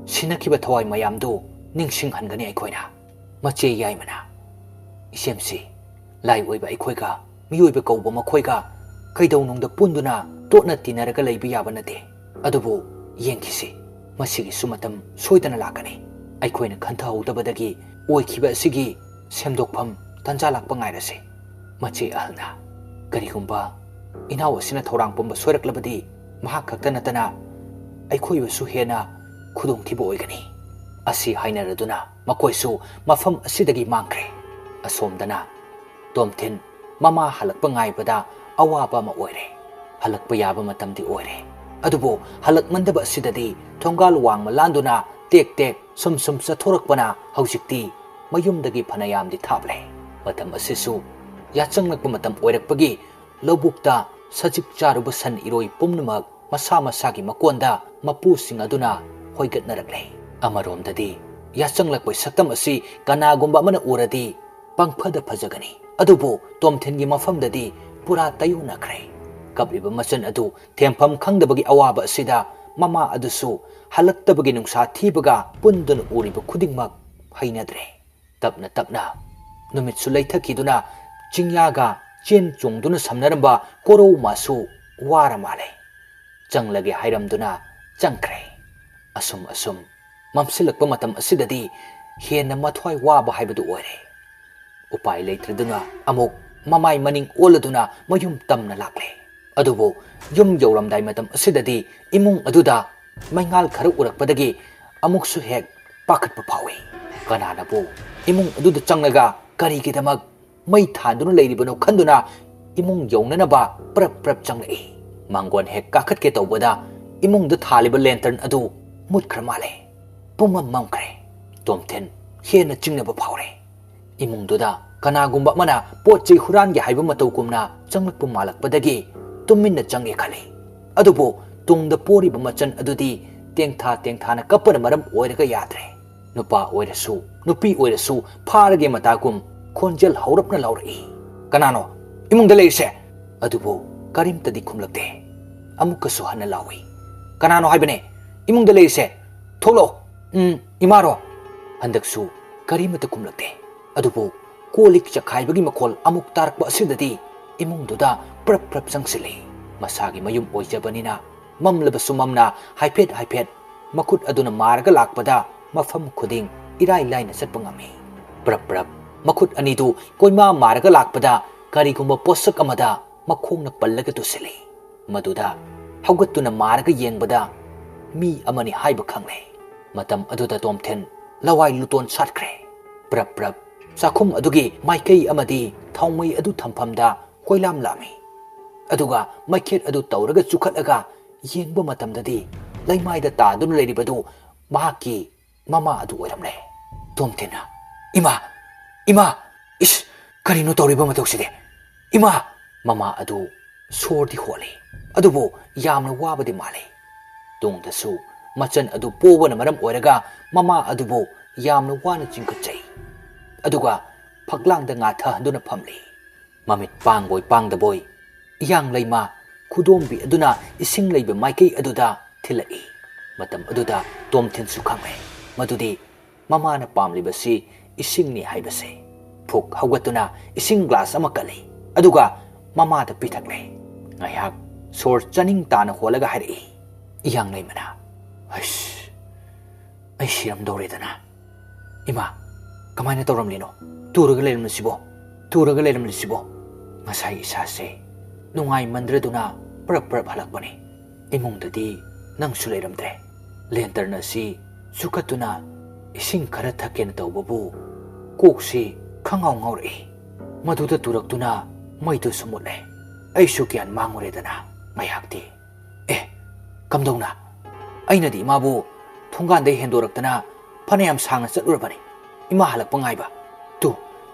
ꯁꯤꯟꯅꯈꯤꯕ ꯊꯋꯥꯏ ꯃꯌꯥꯝꯗꯨ ꯅꯤꯡꯁꯤꯡꯍꯟꯒꯅꯤ ꯑꯩꯈꯣꯏꯅ?" ꯃꯆꯦ ꯌꯥꯏꯃꯅ, "ꯏꯆꯦꯝꯁꯤ, ꯂꯥꯏ ꯑꯣꯏꯕ ꯑꯩꯈꯣꯏꯒ ꯃꯤꯑꯣꯏꯕ ꯀꯧꯕ ꯃꯈꯣꯏꯒ ꯀꯩꯗꯧꯅꯨꯡꯗ ꯄꯨꯟꯗꯨꯅ ꯇꯣꯠꯅ ꯇꯤꯟꯅꯔꯒ ꯂꯩꯕ ꯌꯥꯕ ꯅꯠꯇꯦ꯫ ꯑꯗꯨꯕꯨ ꯌꯦꯡꯈꯤꯁꯤ, ꯃꯁꯤꯒꯤꯁꯨ ꯃꯇꯝ ꯁꯣꯏꯗꯅ ꯂꯥꯛꯀꯅꯤ꯫ ꯑꯩꯈꯣꯏꯅ ꯈꯟꯊꯍꯧꯗꯕꯗꯒꯤ ꯑꯣꯏꯈꯤꯕ ꯑꯁꯤꯒꯤ ꯁꯦꯝꯗꯣꯛꯐꯝ ꯇꯥꯟꯖꯥ ꯂꯥꯛꯄ ꯉꯥꯏꯔꯁꯤ"꯫ ꯃꯆꯦ ꯑꯍꯜꯅ, "ꯀꯔꯤꯒꯨꯝꯕ ꯏꯅꯥꯎ ꯑꯁꯤꯅ ꯊꯧꯔꯥꯡ ꯄꯨꯝꯕ ꯁꯣꯏꯔꯛꯂꯕꯗꯤ ꯃꯍꯥꯛ ꯈꯛꯇ ꯅꯠꯇꯅ ꯑꯩꯈꯣꯏꯕꯨꯁꯨ ꯍꯦꯟꯅ ꯈꯨꯗꯣꯡꯊꯤꯕ ꯑꯣꯏꯒꯅꯤ"꯫ ꯑꯁꯤ ꯍꯥꯏꯅꯔꯗꯨꯅ ꯃꯈꯣꯏꯁꯨ ꯃꯐꯝ ꯑꯁꯤꯗꯒꯤ ꯃꯥꯡꯈ꯭ꯔꯦ꯫ ꯑꯁꯣꯝꯗꯅ ꯇꯣꯝꯊꯤꯟ ꯃꯃꯥ ꯍꯜꯂꯛꯄ ꯉꯥꯏꯕꯗ ꯑꯋꯥꯕ ꯑꯃ ꯑꯣꯏꯔꯦ꯫ ꯍꯜꯂꯛꯄ ꯌꯥꯕ ꯃꯇꯝꯗꯤ ꯑꯣꯏꯔꯦ꯫ ꯑꯗꯨꯕꯨ ꯍꯜꯂꯛꯃꯟꯗꯕ ꯑꯁꯤꯗꯗꯤ ꯊꯣꯡꯒꯥꯜ ꯋꯥꯡꯃ ꯂꯥꯟꯗꯨꯅ ꯇꯦꯛ ꯇꯦꯛ ꯁꯨꯝ ꯁꯨꯝ ꯆꯠꯊꯣꯔꯛꯄꯅ ꯍꯧꯖꯤꯛꯇꯤ ꯃꯌꯨꯝꯗꯒꯤ ꯐꯅꯌꯥꯝꯗꯤ ꯊꯥꯞꯂꯦ꯫ ꯃꯇꯝ ꯑꯁꯤꯁꯨ ꯌꯥꯆꯪꯂꯛꯄ ꯃꯇꯝ ꯑꯣꯏꯔꯛꯄꯒꯤ ꯂꯧꯕꯨꯛꯇ ꯁꯖꯤꯛ ꯆꯥꯔꯨꯕ ꯁꯟ ꯏꯔꯣꯏ ꯄꯨꯝꯅꯃꯛ ꯃꯁꯥ ꯃꯁꯥꯒꯤ ꯃꯀꯣꯟꯗ ꯃꯄꯨꯁꯤꯡ ꯑꯗꯨꯅ ꯍꯣꯏꯒꯠꯅꯔꯛꯂꯦ꯫ ꯑꯃꯔꯣꯝꯗꯗꯤ ꯌꯥꯆꯪꯂꯛꯄꯒꯤ ꯁꯛꯇꯝ ꯑꯁꯤ ꯀꯅꯥꯒꯨꯝꯕ ꯑꯃꯅ ꯎꯔꯗꯤ ꯄꯪꯐꯗ ꯐꯖꯒꯅꯤ꯫ ꯑꯗꯨꯕꯨ ꯇꯣꯝꯊꯤꯟꯒꯤ ꯃꯐꯝꯗꯗꯤ ꯄꯨꯔꯥ ꯇꯩꯌꯣꯟꯅꯈ꯭ꯔꯦ꯫ ꯀꯞꯂꯤꯕ ꯃꯆꯟ ꯑꯗꯨ ꯊꯦꯝꯐꯝ ꯈꯪꯗꯕꯒꯤ ꯑꯋꯥꯕ ꯑꯁꯤꯗ ꯃꯃꯥ ꯑꯗꯨꯁꯨ ꯍꯜꯂꯛꯇꯕꯒꯤ ꯅꯨꯡꯁꯥ ꯊꯤꯕꯒ ꯄꯨꯟꯗꯨꯅ ꯎꯔꯤꯕ ꯈꯨꯗꯤꯡꯃꯛ ꯍꯩꯅꯗ꯭ꯔꯦ꯫ ꯇꯞꯅ ꯇꯞꯅ ꯅꯨꯃꯤꯠꯁꯨ ꯂꯩꯊꯈꯤꯗꯨꯅ ꯆꯤꯡꯌꯥꯒ ꯆꯦꯟ ꯆꯣꯡꯗꯨꯅ ꯁꯝꯅꯔꯝꯕ ꯀꯣꯔꯧ ꯃꯥꯁꯨ ꯋꯥꯔ ꯃꯥꯜꯂꯦ꯫ ꯆꯪꯂꯒꯦ ꯍꯥꯏꯔꯝꯗꯨꯅ ꯆꯪꯈ꯭ꯔꯦ꯫ ꯑꯁꯨꯝ ꯑꯁꯨꯝ ꯃꯝꯁꯤꯜꯂꯛꯄ ꯃꯇꯝ ꯑꯁꯤꯗꯗꯤ ꯍꯦꯟꯅ ꯃꯊ꯭ꯋꯥꯏ ꯋꯥꯕ ꯍꯥꯏꯕꯗꯨ ꯑꯣꯏꯔꯦ꯫ ꯎꯄꯥꯏ ꯂꯩꯇ꯭ꯔꯗꯨꯅ ꯑꯃꯨꯛ ꯃꯃꯥꯏ ꯃꯅꯤꯡ ꯑꯣꯜꯂꯗꯨꯅ ꯃꯌꯨꯝ ꯇꯝꯅ ꯂꯥꯛꯂꯦ꯫ ꯑꯗꯨꯕꯨ ꯌꯨꯝ ꯌꯧꯔꯝꯗꯥꯏ ꯃꯇꯝ ꯑꯁꯤꯗꯗꯤ ꯏꯃꯨꯡ ꯑꯗꯨꯗ ꯃꯩꯉꯥꯜ ꯈꯔ ꯎꯔꯛꯄꯗꯒꯤ ꯑꯃꯨꯛꯁꯨ ꯍꯦꯛ ꯄꯥꯈꯠꯄ ꯐꯥꯎꯏ꯫ ꯀꯅꯥꯅꯕꯨ ꯏꯃꯨꯡ ꯑꯗꯨꯗ ꯆꯪꯂꯒ ꯀꯔꯤꯒꯤꯗꯃꯛ ꯃꯩ ꯊꯥꯟꯗꯨꯅ ꯂꯩꯔꯤꯕꯅꯣ ꯈꯟꯗꯨꯅ ꯏꯃꯨꯡ ꯌꯧꯅꯅꯕ ꯄ꯭ꯔꯞ ꯄ꯭ꯔꯞ ꯆꯪꯂꯛꯏ꯫ ꯃꯥꯡꯒꯣꯟ ꯍꯦꯛ ꯀꯥꯈꯠꯀꯦ ꯇꯧꯕꯗ ꯏꯃꯨꯡꯗ ꯊꯥꯜꯂꯤꯕ ꯂꯦꯟꯇꯔꯟ ꯑꯗꯨ ꯃꯨꯠꯈ꯭ꯔ ꯃꯥꯜꯂꯦ꯫ ꯄꯨꯝꯃꯝ ꯃꯝꯈ꯭ꯔꯦ꯫ ꯇꯣꯝꯊꯤꯟ ꯍꯦꯟꯅ ꯆꯤꯡꯅꯕ ꯐꯥꯎꯔꯦ꯫ ꯏꯃꯨꯡꯗꯨꯗ ꯀꯅꯥꯒꯨꯝꯕ ꯑꯃꯅ ꯄꯣꯠ ꯆꯩ ꯍꯨꯔꯥꯟꯒꯦ ꯍꯥꯏꯕ ꯃꯇꯧꯒꯨꯝꯅ ꯆꯪꯂꯛꯄ ꯃꯥꯜꯂꯛꯄꯗꯒꯤ ꯇꯨꯃꯤꯟꯅ ꯆꯪꯒꯦ ꯈꯜꯂꯤ꯫ ꯑꯗꯨꯕꯨ ꯇꯨꯡꯗ ꯄꯣꯔꯤꯕ ꯃꯆꯟ ꯑꯗꯨꯗꯤ ꯇꯦꯡꯊꯥ ꯇꯦꯡꯊꯥꯅ ꯀꯞꯄꯅ ꯃꯔꯝ ꯑꯣꯏꯔꯒ ꯌꯥꯗ꯭ꯔꯦ꯫ ꯅꯨꯄꯥ ꯑꯣꯏꯔꯁꯨ ꯅꯨꯄꯤ ꯑꯣꯏꯔꯁꯨ ꯐꯥꯔꯒꯦ ꯃꯇꯥꯒꯨꯝ ꯈꯣꯟꯖꯦꯜ ꯍꯧꯔꯞꯅ ꯂꯥꯎꯔꯛꯏ, "ꯀꯅꯥꯅꯣ ꯏꯃꯨꯡꯗ ꯂꯩꯔꯤꯁꯦ?" ꯑꯗꯨꯕꯨ ꯀꯔꯤꯝꯇꯗꯤ ꯈꯨꯝꯂꯛꯇꯦ꯫ ꯑꯃꯨꯛꯀꯁꯨ ꯍꯟꯅ ꯂꯥꯎꯏ, "ꯀꯅꯥꯅꯣ ꯍꯥꯏꯕꯅꯦ ꯏꯃꯨꯡꯗ ꯂꯩꯔꯤꯁꯦ? ꯊꯣꯛꯂꯛꯑꯣ꯫ ꯎꯝ, ꯏꯃꯥꯔꯣ?" ꯍꯟꯗꯛꯁꯨ ꯀꯔꯤꯃꯠꯇ ꯈꯨꯝꯂꯛꯇꯦ꯫ ꯑꯗꯨꯕꯨ ꯀꯣꯜ ꯂꯤꯛ ꯆꯈꯥꯏꯕꯒꯤ ꯃꯈꯣꯜ ꯑꯃꯨꯛ ꯇꯥꯔꯛꯄ ꯑꯁꯤꯗꯗꯤ ꯏꯃꯨꯡꯗꯨꯗ ꯄ꯭ꯔꯞ ꯄ꯭ꯔꯞ ꯆꯪꯁꯤꯜꯂꯤ꯫ ꯃꯁꯥꯒꯤ ꯃꯌꯨꯝ ꯑꯣꯏꯖꯕꯅꯤꯅ ꯃꯝꯂꯕꯁꯨ ꯃꯝꯅ ꯍꯥꯏꯐꯦꯠ ꯍꯥꯏꯐꯦꯠ ꯃꯈꯨꯠ ꯑꯗꯨꯅ ꯃꯥꯔꯒ ꯂꯥꯛꯄꯗ ꯃꯐꯝ ꯈꯨꯗꯤꯡ ꯏꯔꯥꯏ ꯂꯥꯏꯅ ꯆꯠꯄ ꯉꯝꯃꯤ꯫ ꯄ꯭ꯔꯞ ꯄ꯭ꯔꯞ ꯃꯈꯨꯠ ꯑꯅꯤꯗꯨ ꯀꯣꯏꯃꯥ ꯃꯥꯔꯒ ꯂꯥꯛꯄꯗ ꯀꯔꯤꯒꯨꯝꯕ ꯄꯣꯠꯁꯛ ꯑꯃꯗ ꯃꯈꯣꯡꯅ ꯄꯜꯂꯒ ꯇꯨꯁꯤꯜꯂꯤ꯫ ꯃꯗꯨꯗ ꯍꯧꯒꯠꯇꯨꯅ ꯃꯥꯔꯒ ꯌꯦꯡꯕꯗ ꯃꯤ ꯑꯃꯅꯤ ꯍꯥꯏꯕ ꯈꯪꯂꯦ꯫ ꯃꯇꯝ ꯑꯗꯨꯗ ꯇꯣꯝꯊꯤꯟ ꯂꯋꯥꯏ ꯂꯨꯇꯣꯟ ꯁꯥꯠꯈ꯭ꯔꯦ꯫ ꯄ꯭ꯔꯞ ꯄ꯭ꯔꯞ ꯆꯥꯛꯈꯨꯝ ꯑꯗꯨꯒꯤ ꯃꯥꯏꯀꯩ ꯑꯃꯗꯤ ꯊꯥꯎꯃꯩ ꯑꯗꯨ ꯊꯝꯐꯝꯗ ꯀꯣꯏꯂꯥꯝ ꯂꯥꯝꯃꯤ꯫ ꯑꯗꯨꯒ ꯃꯩꯈꯦꯠ ꯑꯗꯨ ꯇꯧꯔꯒ ꯆꯨꯈꯠꯂꯒ ꯌꯦꯡꯕ ꯃꯇꯝꯗꯗꯤ ꯂꯩꯃꯥꯏꯗ ꯇꯥꯗꯨꯅ ꯂꯩꯔꯤꯕꯗꯨ ꯃꯍꯥꯛꯀꯤ ꯃꯃꯥ ꯑꯗꯨ ꯑꯣꯏꯔꯝꯂꯦ꯫ ꯇꯣꯝꯊꯤꯟꯅ, "ꯏꯃꯥ! ꯏꯃꯥ! ꯏꯁ! ꯀꯔꯤꯅꯣ ꯇꯧꯔꯤꯕ ꯃꯇꯧꯁꯤꯗꯤ? ꯏꯃꯥ!" ꯃꯃꯥ ꯑꯗꯨ ꯁꯣꯔꯗꯤ ꯍꯣꯜꯂꯤ, ꯑꯗꯨꯕꯨ ꯌꯥꯝꯅ ꯋꯥꯕꯗꯤ ꯃꯥꯜꯂꯤ꯫ ꯇꯨꯡꯗꯁꯨ ꯃꯆꯟ ꯑꯗꯨ ꯄꯣꯕꯅ ꯃꯔꯝ ꯑꯣꯏꯔꯒ ꯃꯃꯥ ꯑꯗꯨꯕꯨ ꯌꯥꯝꯅ ꯋꯥꯅ ꯆꯤꯡꯈꯠꯆꯩ꯫ ꯑꯗꯨꯒ ꯐꯛꯂꯥꯡꯗ ꯉꯥꯊꯍꯟꯗꯨꯅ ꯐꯝꯂꯤ꯫ ꯃꯃꯤꯠ ꯄꯥꯡꯕꯣꯏ ꯄꯥꯡꯗꯕꯣꯏ ꯏꯌꯥꯡ ꯂꯩꯃꯥ ꯈꯨꯗꯣꯝꯕꯤ ꯑꯗꯨꯅ ꯏꯁꯤꯡ ꯂꯩꯕ ꯃꯥꯏꯀꯩ ꯑꯗꯨꯗ ꯊꯤꯜꯂꯛꯏ꯫ ꯃꯇꯝ ꯑꯗꯨꯗ ꯇꯣꯝꯊꯤꯟꯁꯨ ꯈꯪꯂꯦ ꯃꯗꯨꯗꯤ ꯃꯃꯥꯅ ꯄꯥꯝꯂꯤꯕꯁꯤ ꯏꯁꯤꯡꯅꯤ ꯍꯥꯏꯕꯁꯦ꯫ ꯐꯨꯛ ꯍꯧꯒꯠꯇꯨꯅ ꯏꯁꯤꯡ ꯒ꯭ꯂꯥꯁ ꯑꯃ ꯀꯜꯂꯤ, ꯑꯗꯨꯒ ꯃꯃꯥꯗ ꯄꯤꯊꯛꯂꯦ꯫ ꯉꯥꯏꯍꯥꯛ ꯁꯣꯔ ꯆꯥꯅꯤꯡ ꯇꯥꯅ ꯍꯣꯜꯂꯒ ꯍꯥꯏꯔꯛꯏ ꯏꯌꯥꯡ ꯂꯩꯃꯅ, "ꯑꯩꯁ, ꯑꯩ ꯁꯤꯔꯝꯗꯧꯔꯦꯗꯅ꯫ ꯏꯃꯥ, ꯀꯃꯥꯏꯅ ꯇꯧꯔꯝꯂꯤꯅꯣ? ꯇꯨꯔꯒ ꯂꯩꯔꯝꯂꯤꯁꯤꯕꯣ? ꯇꯨꯔꯒ ꯂꯩꯔꯝꯂꯤꯁꯤꯕꯣ?" ꯉꯁꯥꯏ ꯏꯁꯥꯁꯦ ꯅꯨꯡꯉꯥꯏꯃꯟꯗ꯭ꯔꯗꯨꯅ ꯄ꯭ꯔꯞ ꯄ꯭ꯔꯞ ꯍꯜꯂꯛꯄꯅꯤ꯫ ꯏꯃꯨꯡꯗꯗꯤ ꯅꯪꯁꯨ ꯂꯩꯔꯝꯗ꯭ꯔꯦ꯫ ꯂꯦꯟꯇꯔꯟ ꯑꯁꯤ ꯆꯨꯈꯠꯇꯨꯅ ꯏꯁꯤꯡ ꯈꯔ ꯊꯛꯀꯦꯅ ꯇꯧꯕꯕꯨ ꯀꯣꯛꯁꯤ ꯈꯪꯉꯥꯎ ꯉꯥꯎꯔꯛꯏ꯫ ꯃꯗꯨꯗ ꯇꯨꯔꯛꯇꯨꯅ ꯃꯩꯗꯨꯁꯨ ꯃꯨꯠꯂꯦ꯫ ꯑꯩꯁꯨ ꯒ꯭ꯌꯥꯟ ꯃꯥꯡꯉꯨꯔꯦꯗꯅ ꯉꯥꯏꯍꯥꯛꯇꯤ꯫ "ꯑꯦ, ꯀꯝꯗꯧꯅ? ꯑꯩꯅꯗꯤ ꯏꯃꯥꯕꯨ ꯊꯣꯡꯒꯥꯟꯗꯩ ꯍꯦꯟꯗꯣꯔꯛꯇꯅ ꯐꯅꯌꯥꯝ ꯁꯥꯡꯅ ꯆꯠꯂꯨꯔꯕꯅꯤ꯫ ꯏꯃꯥ ꯍꯜꯂꯛꯄ ꯉꯥꯏꯕ꯫ ꯇꯨ,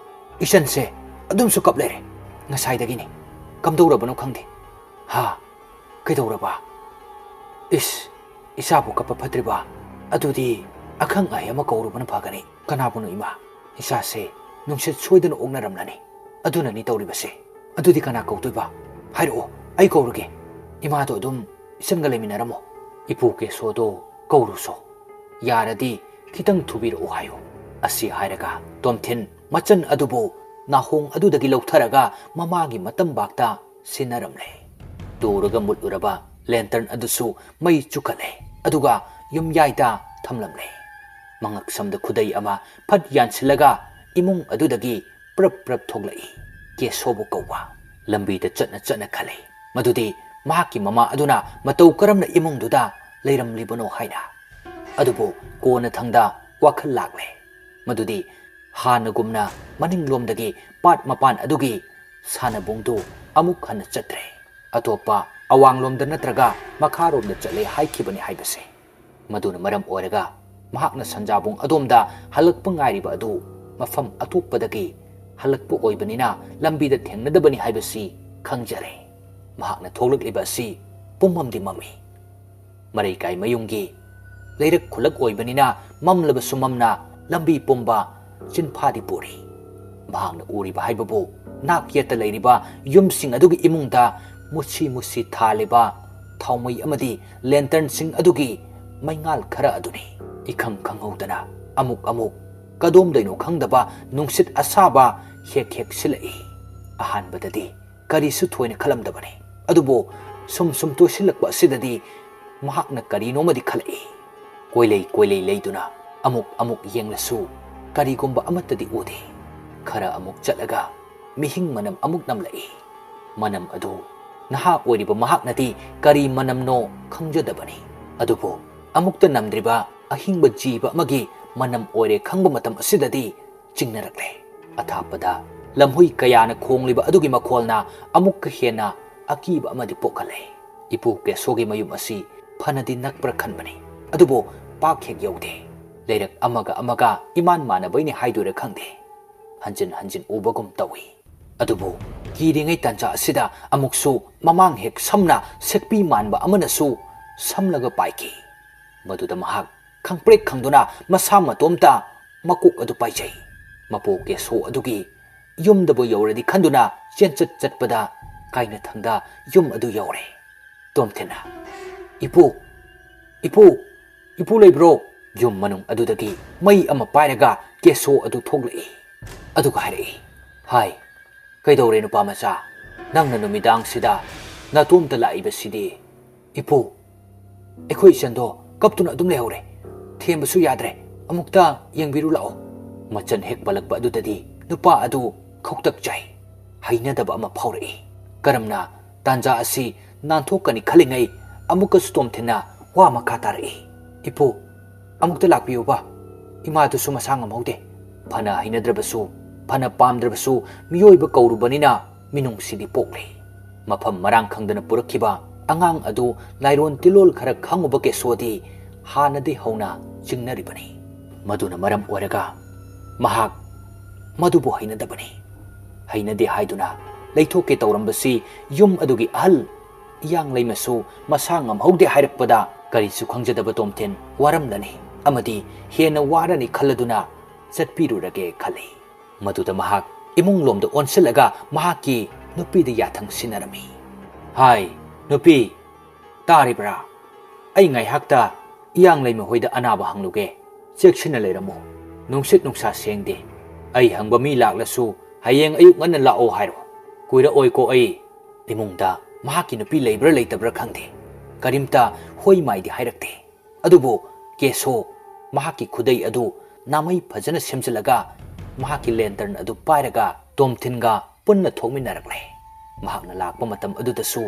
ꯏꯆꯟꯁꯦ ꯑꯗꯨꯝꯁꯨ ꯀꯞ ꯂꯩꯔꯦ꯫ ꯉꯁꯥꯏꯗꯒꯤꯅꯤ꯫ ꯀꯝꯗꯧꯔꯕꯅꯣ ꯈꯪꯗꯦ꯫ ꯍꯥ? ꯀꯩꯗꯧꯔꯕ? ꯏꯁ, ꯏꯆꯥꯕꯨ ꯀꯞꯄ ꯐꯠꯇ꯭ꯔꯤꯕ? ꯑꯗꯨꯗꯤ ꯑꯈꯪ ꯑꯍꯩ ꯑꯃ ꯀꯧꯔꯨꯕꯅ ꯐꯒꯅꯤ꯫ ꯀꯅꯥꯕꯨꯅꯣ ꯏꯃꯥ? ꯏꯆꯥꯁꯦ ꯅꯨꯡꯁꯤꯠ ꯁꯣꯏꯗꯅ ꯑꯣꯛꯅꯔꯝꯂꯅꯤ꯫ ꯑꯗꯨꯅꯅꯤ ꯇꯧꯔꯤꯕꯁꯦ꯫ ꯑꯗꯨꯗꯤ ꯀꯅꯥ ꯀꯧꯗꯣꯏꯕ? ꯍꯥꯏꯔꯛꯑꯣ, ꯑꯩ ꯀꯧꯔꯒꯦ꯫ ꯏꯃꯥꯗꯣ ꯑꯗꯨꯝ ꯏꯆꯟꯒ ꯂꯩꯃꯤꯟꯅꯔꯝꯃꯣ꯫ ꯏꯄꯨ ꯀꯦꯁꯣꯗꯣ ꯀꯧꯔꯨꯁꯣ꯫ ꯌꯥꯔꯗꯤ ꯈꯤꯇꯪ ꯊꯨꯕꯤꯔꯛꯑꯣ ꯍꯥꯏꯌꯨ꯫" ꯑꯁꯤ ꯍꯥꯏꯔꯒ ꯇꯣꯝꯊꯤꯟ ꯃꯆꯟ ꯑꯗꯨꯕꯨ ꯅꯥꯍꯣꯡ ꯑꯗꯨꯗꯒꯤ ꯂꯧꯊꯔꯒ ꯃꯃꯥꯒꯤ ꯃꯇꯝꯕꯥꯛꯇ ꯁꯤꯟꯅꯔꯝꯂꯦ꯫ ꯇꯨꯔꯒ ꯃꯨꯠꯂꯨꯔꯕ ꯂꯦꯟꯇꯔꯟ ꯑꯗꯨꯁꯨ ꯃꯩ ꯆꯨꯈꯠꯂꯦ, ꯑꯗꯨꯒ ꯌꯨꯝꯌꯥꯏꯗ ꯊꯝꯂꯝꯂꯦ꯫ ꯃꯉꯛꯁꯝꯗ ꯈꯨꯗꯩ ꯑꯃ ꯐꯠ ꯌꯥꯟꯁꯤꯜꯂꯒ ꯏꯃꯨꯡ ꯑꯗꯨꯗꯒꯤ ꯄ꯭ꯔꯞ ꯄ꯭ꯔꯞ ꯊꯣꯛꯂꯛꯏ꯫ ꯀꯦꯁꯣꯕꯨ ꯀꯧꯕ꯫ ꯂꯝꯕꯤꯗ ꯆꯠꯅ ꯆꯠꯅ ꯈꯜꯂꯤ ꯃꯗꯨꯗꯤ ꯃꯍꯥꯛꯀꯤ ꯃꯃꯥ ꯑꯗꯨꯅ ꯃꯇꯧ ꯀꯔꯝꯅ ꯏꯃꯨꯡꯗꯨꯗ ꯂꯩꯔꯝꯂꯤꯕꯅꯣ ꯍꯥꯏꯅ꯫ ꯑꯗꯨꯕꯨ ꯀꯣꯟꯅꯊꯪꯗ ꯋꯥꯈꯜ ꯂꯥꯛꯂꯦ ꯃꯗꯨꯗꯤ ꯍꯥꯟꯅꯒꯨꯝꯅ ꯃꯅꯤꯡꯂꯣꯝꯗꯒꯤ ꯄꯥꯠ ꯃꯄꯥꯟ ꯑꯗꯨꯒꯤ ꯁꯥꯟꯅꯕꯨꯡꯗꯨ ꯑꯃꯨꯛ ꯍꯟꯅ ꯆꯠꯇ꯭ꯔꯦ꯫ ꯑꯇꯣꯞꯄ ꯑꯋꯥꯡꯂꯣꯝꯗ ꯅꯠꯇ꯭ꯔꯒ ꯃꯈꯥꯔꯣꯝꯗ ꯆꯠꯂꯦ ꯍꯥꯏꯈꯤꯕꯅꯤ ꯍꯥꯏꯕꯁꯦ꯫ ꯃꯗꯨꯅ ꯃꯔꯝ ꯑꯣꯏꯔꯒ ꯃꯍꯥꯛꯅ ꯁꯟꯖꯥꯕꯨꯡ ꯑꯗꯣꯝꯗ ꯍꯜꯂꯛꯄ ꯉꯥꯏꯔꯤꯕ ꯑꯗꯨ ꯃꯐꯝ ꯑꯇꯣꯞꯄꯗꯒꯤ ꯍꯜꯂꯛꯄ ꯑꯣꯏꯕꯅꯤꯅ ꯂꯝꯕꯤꯗ ꯊꯦꯡꯅꯗꯕꯅꯤ ꯍꯥꯏꯕꯁꯤ ꯈꯪꯖꯔꯦ꯫ ꯃꯍꯥꯛꯅ ꯊꯣꯛꯂꯛꯂꯤꯕ ꯑꯁꯤ ꯄꯨꯝꯃꯝꯗꯤ ꯃꯝꯃꯤ꯫ ꯃꯔꯩꯀꯥꯏ ꯃꯌꯨꯝꯒꯤ ꯂꯩꯔꯛ ꯈꯨꯜꯂꯛ ꯑꯣꯏꯕꯅꯤꯅ ꯃꯝꯂꯕꯁꯨ ꯃꯝꯅ ꯂꯝꯕꯤ ꯄꯨꯝꯕ ꯆꯤꯟꯐꯥꯗꯤ ꯄꯨꯔꯤ꯫ ꯃꯍꯥꯛꯅ ꯎꯔꯤꯕ ꯍꯥꯏꯕꯕꯨ ꯅꯥꯛ ꯌꯦꯠꯇ ꯂꯩꯔꯤꯕ ꯌꯨꯝꯁꯤꯡ ꯑꯗꯨꯒꯤ ꯏꯃꯨꯡꯗ ꯃꯨꯁꯤ ꯃꯨꯁꯤ ꯊꯥꯜꯂꯤꯕ ꯊꯥꯎꯃꯩ ꯑꯃꯗꯤ ꯂꯦꯟꯇꯔꯟꯁꯤꯡ ꯑꯗꯨꯒꯤ ꯃꯩꯉꯥꯜ ꯈꯔ ꯑꯗꯨꯅꯤ꯫ ꯏꯈꯪ ꯈꯪꯍꯧꯗꯅ ꯑꯃꯨꯛ ꯑꯃꯨꯛ ꯀꯗꯣꯝꯗꯩꯅꯣ ꯈꯪꯗꯕ ꯅꯨꯡꯁꯤꯠ ꯑꯁꯥꯕ ꯍꯦꯛ ꯍꯦꯛ ꯁꯤꯜꯂꯛꯏ꯫ ꯑꯍꯥꯟꯕꯗꯗꯤ ꯀꯔꯤꯁꯨ ꯊꯣꯏꯅ ꯈꯜꯂꯝꯗꯕꯅꯤ꯫ ꯑꯗꯨꯕꯨ ꯁꯨꯝ ꯁꯨꯝ ꯇꯣꯏꯁꯤꯜꯂꯛꯄ ꯑꯁꯤꯗꯗꯤ ꯃꯍꯥꯛꯅ ꯀꯔꯤꯅꯣꯃꯗꯤ ꯈꯜꯂꯛꯏ꯫ ꯀꯣꯏꯂꯩ ꯀꯣꯏꯂꯩ ꯂꯩꯗꯨꯅ ꯑꯃꯨꯛ ꯑꯃꯨꯛ ꯌꯦꯡꯂꯁꯨ ꯀꯔꯤꯒꯨꯝꯕ ꯑꯃꯠꯇꯗꯤ ꯎꯗꯦ꯫ ꯈꯔ ꯑꯃꯨꯛ ꯆꯠꯂꯒ ꯃꯤꯍꯤꯡ ꯃꯅꯝ ꯑꯃꯨꯛ ꯅꯝꯂꯛꯏ꯫ ꯃꯅꯝ ꯑꯗꯨ ꯅꯍꯥ ꯑꯣꯏꯔꯤꯕ ꯃꯍꯥꯛꯅꯗꯤ ꯀꯔꯤ ꯃꯅꯝꯅꯣ ꯈꯪꯖꯗꯕꯅꯤ꯫ ꯑꯗꯨꯕꯨ ꯑꯃꯨꯛꯇ ꯅꯝꯗ꯭ꯔꯤꯕ ꯑꯍꯤꯡꯕ ꯖꯤꯕ ꯑꯃꯒꯤ ꯃꯅꯝ ꯑꯣꯏꯔꯦ ꯈꯪꯕ ꯃꯇꯝ ꯑꯁꯤꯗꯗꯤ ꯆꯤꯡꯅꯔꯛꯂꯦ꯫ ꯑꯊꯥꯞꯄꯗ ꯂꯝꯍꯨꯏ ꯀꯌꯥꯅ ꯈꯣꯡꯂꯤꯕ ꯑꯗꯨꯒꯤ ꯃꯈꯣꯜꯅ ꯑꯃꯨꯛꯀ ꯍꯦꯟꯅ ꯑꯀꯤꯕ ꯑꯃꯗꯤ ꯄꯣꯛꯍꯜꯂꯦ꯫ ꯏꯄꯨ ꯀꯦꯁꯣꯒꯤ ꯃꯌꯨꯝ ꯑꯁꯤ ꯐꯅꯗꯤ ꯅꯛꯄ꯭ꯔꯥ ꯈꯟꯕꯅꯤ, ꯑꯗꯨꯕꯨ ꯄꯥꯛ ꯍꯦꯛ ꯌꯧꯗꯦ꯫ ꯂꯩꯔꯛ ꯑꯃꯒ ꯑꯃꯒ ꯏꯃꯥꯟ ꯃꯥꯟꯅꯕꯩꯅꯤ ꯍꯥꯏꯗꯣꯏꯔꯥ ꯈꯪꯗꯦ, ꯍꯟꯖꯤꯟ ꯍꯟꯖꯤꯟ ꯎꯕꯒꯨꯝ ꯇꯧꯏ꯫ ꯑꯗꯨꯕꯨ ꯀꯤꯔꯤꯉꯩ ꯇꯥꯟꯖꯥ ꯑꯁꯤꯗ ꯑꯃꯨꯛꯁꯨ ꯃꯃꯥꯡ ꯍꯦꯛ ꯁꯝꯅ ꯁꯦꯛꯄꯤ ꯃꯥꯟꯕ ꯑꯃꯅꯁꯨ ꯁꯝꯂꯒ ꯄꯥꯏꯈꯤ꯫ ꯃꯗꯨꯗ ꯃꯍꯥꯛ ꯈꯪꯄ꯭ꯔꯦꯛ ꯈꯪꯗꯨꯅ ꯃꯁꯥ ꯃꯇꯣꯝꯇ ꯃꯀꯣꯛ ꯑꯗꯨ ꯄꯥꯏꯖꯩ꯫ ꯃꯄꯨ ꯀꯦꯁꯣ ꯑꯗꯨꯒꯤ ꯌꯨꯝꯗꯕꯨ ꯌꯧꯔꯗꯤ ꯈꯟꯗꯨꯅ ꯆꯦꯟꯆꯠ ꯆꯠꯄꯗ ꯀꯥꯏꯅꯊꯪꯗ ꯌꯨꯝ ꯑꯗꯨ ꯌꯧꯔꯦ꯫ ꯇꯣꯝꯊꯤꯟꯅ, "ꯏꯄꯨ, ꯏꯄꯨ, ꯏꯄꯨ ꯂꯩꯕ꯭ꯔꯣ?" ꯌꯨꯝ ꯃꯅꯨꯡ ꯑꯗꯨꯗꯒꯤ ꯃꯩ ꯑꯃ ꯄꯥꯏꯔꯒ ꯀꯦꯁꯣ ꯑꯗꯨ ꯊꯣꯛꯂꯛꯏ꯫ ꯑꯗꯨꯒ ꯍꯥꯏꯔꯛꯏ, "ꯍꯥꯏ, ꯀꯩꯗꯧꯔꯦ ꯅꯨꯄꯥ ꯃꯆꯥ? ꯅꯪꯅ ꯅꯨꯃꯤꯗꯥꯡꯁꯤꯗ ꯅꯇꯣꯝꯇ ꯂꯥꯛꯏꯕꯁꯤꯗꯤ?" "ꯏꯄꯨ, ꯑꯩꯈꯣꯏ ꯏꯆꯟꯗꯣ ꯀꯞꯇꯨꯅ ꯑꯗꯨꯝ ꯂꯩꯍꯧꯔꯦ꯫ ꯊꯦꯝꯕꯁꯨ ꯌꯥꯗ꯭ꯔꯦ꯫ ꯑꯃꯨꯛꯇ ꯌꯦꯡꯕꯤꯔꯨ ꯂꯥꯛꯑꯣ꯫" ꯃꯆꯟ ꯍꯦꯛ ꯄꯜꯂꯛꯄ ꯑꯗꯨꯗꯗꯤ ꯅꯨꯄꯥ ꯑꯗꯨ ꯈꯧꯇꯛ ꯆꯥꯏ꯫ ꯍꯩꯅꯗꯕ ꯑꯃ ꯐꯥꯎꯔꯛꯏ꯫ ꯀꯔꯝꯅ ꯇꯥꯟꯖꯥ ꯑꯁꯤ ꯅꯥꯟꯊꯣꯛꯀꯅꯤ ꯈꯜꯂꯤꯉꯩ ꯑꯃꯨꯛꯀꯁꯨ ꯇꯣꯝꯊꯤꯟꯅ ꯋꯥ ꯃꯈꯥ ꯇꯥꯔꯛꯏ, "ꯏꯄꯨ, ꯑꯃꯨꯛꯇ ꯂꯥꯛꯄꯤꯌꯨꯕ꯫ ꯏꯃꯥꯗꯨꯁꯨ ꯃꯁꯥ ꯉꯝꯍꯧꯗꯦ꯫" ꯐꯅ ꯍꯩꯅꯗ꯭ꯔꯕꯁꯨ, ꯐꯅ ꯄꯥꯝꯗ꯭ꯔꯕꯁꯨ ꯃꯤꯑꯣꯏꯕ ꯀꯧꯔꯨꯕꯅꯤꯅ ꯃꯤꯅꯨꯡꯁꯤꯗꯤ ꯄꯣꯛꯂꯦ꯫ ꯃꯐꯝ ꯃꯔꯥꯡ ꯈꯪꯗꯅ ꯄꯨꯔꯛꯈꯤꯕ ꯑꯉꯥꯡ ꯑꯗꯨ ꯂꯥꯏꯔꯣꯟ ꯇꯤꯜꯂꯣꯜ ꯈꯔ ꯈꯪꯉꯨꯕ ꯀꯦꯁꯣꯗꯤ ꯍꯥꯟꯅꯗꯤ ꯍꯧꯅ ꯆꯤꯡꯅꯔꯤꯕꯅꯤ꯫ ꯃꯗꯨꯅ ꯃꯔꯝ ꯑꯣꯏꯔꯒ ꯃꯍꯥꯛ ꯃꯗꯨꯕꯨ ꯍꯩꯅꯗꯕꯅꯤ꯫ ꯍꯩꯅꯗꯦ ꯍꯥꯏꯗꯨꯅ ꯂꯩꯊꯣꯛꯀꯦ ꯇꯧꯔꯝꯕꯁꯤ ꯌꯨꯝ ꯑꯗꯨꯒꯤ ꯑꯍꯜ ꯏꯌꯥꯡ ꯂꯩꯃꯁꯨ ꯃꯁꯥ ꯉꯝꯍꯧꯗꯦ ꯍꯥꯏꯔꯛꯄꯗ ꯀꯔꯤꯁꯨ ꯈꯪꯖꯗꯕ ꯇꯣꯝꯊꯤꯟ ꯋꯥꯔꯝꯂꯅꯤ ꯑꯃꯗꯤ ꯍꯦꯟꯅ ꯋꯥꯔꯅꯤ ꯈꯜꯂꯗꯨꯅ ꯆꯠꯄꯤꯔꯨꯔꯒꯦ ꯈꯜꯂꯤ꯫ ꯃꯗꯨꯗ ꯃꯍꯥꯛ ꯏꯃꯨꯡ ꯂꯣꯝꯗ ꯑꯣꯟꯁꯤꯜꯂꯒ ꯃꯍꯥꯛꯀꯤ ꯅꯨꯄꯤꯗ ꯌꯥꯊꯪ ꯁꯤꯟꯅꯔꯝꯃꯤ꯫ "ꯍꯥꯏ, ꯅꯨꯄꯤ, ꯇꯥꯔꯤꯕ꯭ꯔꯥ? ꯑꯩ ꯉꯥꯏꯍꯥꯛꯇ ꯏꯌꯥꯡ ꯂꯩꯃ ꯍꯣꯏꯗ ꯑꯅꯥꯕ ꯍꯪꯂꯨꯒꯦ꯫ ꯆꯦꯛꯁꯤꯟꯅ ꯂꯩꯔꯝꯃꯨ꯫ ꯅꯨꯡꯁꯤꯠ ꯅꯨꯡꯁꯥ ꯁꯦꯡꯗꯦ꯫ ꯑꯩ ꯍꯪꯕ ꯃꯤ ꯂꯥꯛꯂꯁꯨ ꯍꯌꯦꯡ ꯑꯌꯨꯛ ꯉꯟꯅ ꯂꯥꯛꯑꯣ ꯍꯥꯏꯔꯣ꯫ ꯀꯨꯏꯔꯛꯑꯣꯏꯀꯣ ꯑꯩ꯫" ꯏꯃꯨꯡꯗ ꯃꯍꯥꯛꯀꯤ ꯅꯨꯄꯤ ꯂꯩꯕ꯭ꯔꯥ ꯂꯩꯇꯕ꯭ꯔꯥ ꯈꯪꯗꯦ꯫ ꯀꯔꯤꯝꯇ ꯍꯣꯏ ꯃꯥꯏꯗꯤ ꯍꯥꯏꯔꯛꯇꯦ꯫ ꯑꯗꯨꯕꯨ ꯀꯦꯁꯣ ꯃꯍꯥꯛꯀꯤ ꯈꯨꯗꯩ ꯑꯗꯨ ꯅꯥꯃꯩ ꯐꯖꯅ ꯁꯦꯝꯖꯤꯜꯂꯒ ꯃꯍꯥꯛꯀꯤ lantern ꯑꯗꯨ ꯄꯥꯏꯔꯒ ꯇꯣꯝꯊꯤꯟꯒ ꯄꯨꯟꯅ ꯊꯣꯛꯃꯤꯟꯅꯔꯛꯂꯦ꯫ ꯃꯍꯥꯛꯅ ꯂꯥꯛꯄ ꯃꯇꯝ ꯑꯗꯨꯗꯁꯨ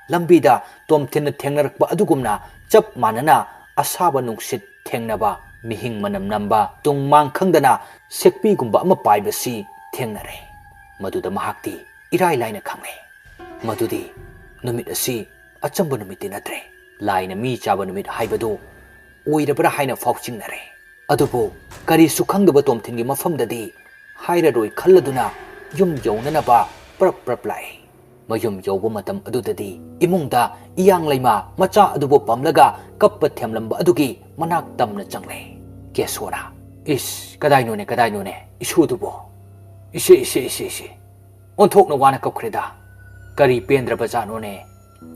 ꯂꯝꯕꯤꯗ ꯇꯣꯝꯊꯤꯟꯅ ꯊꯦꯡꯅꯔꯛꯄ ꯑꯗꯨꯒꯨꯝꯅ ꯆꯞ ꯃꯥꯟꯅꯅ ꯑꯁꯥꯕ ꯅꯨꯡꯁꯤꯠ ꯊꯦꯡꯅꯕ, ꯃꯤꯍꯤꯡ ꯃꯅꯝ ꯅꯝꯕ, ꯇꯨꯡ ꯃꯥꯡ ꯈꯪꯗꯅ ꯁꯦꯛꯄꯤꯒꯨꯝꯕ ꯑꯃ ꯄꯥꯏꯕꯁꯤ ꯊꯦꯡꯅꯔꯦ꯫ ꯃꯗꯨꯗ ꯃꯍꯥꯛꯇꯤ ꯏꯔꯥꯏ ꯂꯥꯏꯅ ꯈꯪꯂꯦ꯫ ꯃꯗꯨꯗꯤ ꯅꯨꯃꯤꯠ ꯑꯁꯤ ꯑꯆꯝꯕ ꯅꯨꯃꯤꯠꯇꯤ ꯅꯠꯇ꯭ꯔꯦ꯫ ꯂꯥꯏꯅ ꯃꯤ ꯆꯥꯕ ꯅꯨꯃꯤꯠ ꯍꯥꯏꯕꯗꯨ ꯑꯣꯏꯔꯕ꯭ꯔꯥ ꯍꯥꯏꯅ ꯐꯥꯎ ꯆꯤꯡꯅꯔꯦ꯫ ꯑꯗꯨꯕꯨ ꯀꯔꯤꯁꯨ ꯈꯪꯗꯕ ꯇꯣꯝꯊꯤꯟꯒꯤ ꯃꯐꯝꯗꯗꯤ ꯍꯥꯏꯔꯔꯣꯏ ꯈꯜꯂꯗꯨꯅ ꯌꯨꯝ ꯌꯧꯅꯅꯕ ꯄ꯭ꯔꯞ ꯄ꯭ꯔꯞ ꯂꯥꯛꯏ꯫ ꯃꯌꯨꯝ ꯌꯧꯕ ꯃꯇꯝ ꯑꯗꯨꯗꯗꯤ ꯏꯃꯨꯡꯗ ꯏꯌꯥꯡ ꯂꯩꯃ ꯃꯆꯥ ꯑꯗꯨꯕꯨ ꯄꯝꯂꯒ ꯀꯞꯄ ꯊꯦꯝꯂꯝꯕ ꯑꯗꯨꯒꯤ ꯃꯅꯥꯛ ꯇꯝꯅ ꯆꯪꯂꯦ꯫ ꯀꯦꯁꯣꯅ, "ꯏꯁ, ꯀꯗꯥꯏꯅꯣꯅꯦ, ꯀꯗꯥꯏꯅꯣꯅꯦ, ꯏꯁꯨꯗꯨꯕꯣ? ꯏꯁꯦ, ꯏꯁꯦ, ꯏꯁꯦ, ꯏꯁꯦ꯫ ꯑꯣꯟꯊꯣꯛꯅ ꯋꯥꯅ ꯀꯞꯈ꯭ꯔꯦꯗ꯫ ꯀꯔꯤ ꯄꯦꯟꯗ꯭ꯔꯕ ꯖꯥꯠꯅꯣꯅꯦ?"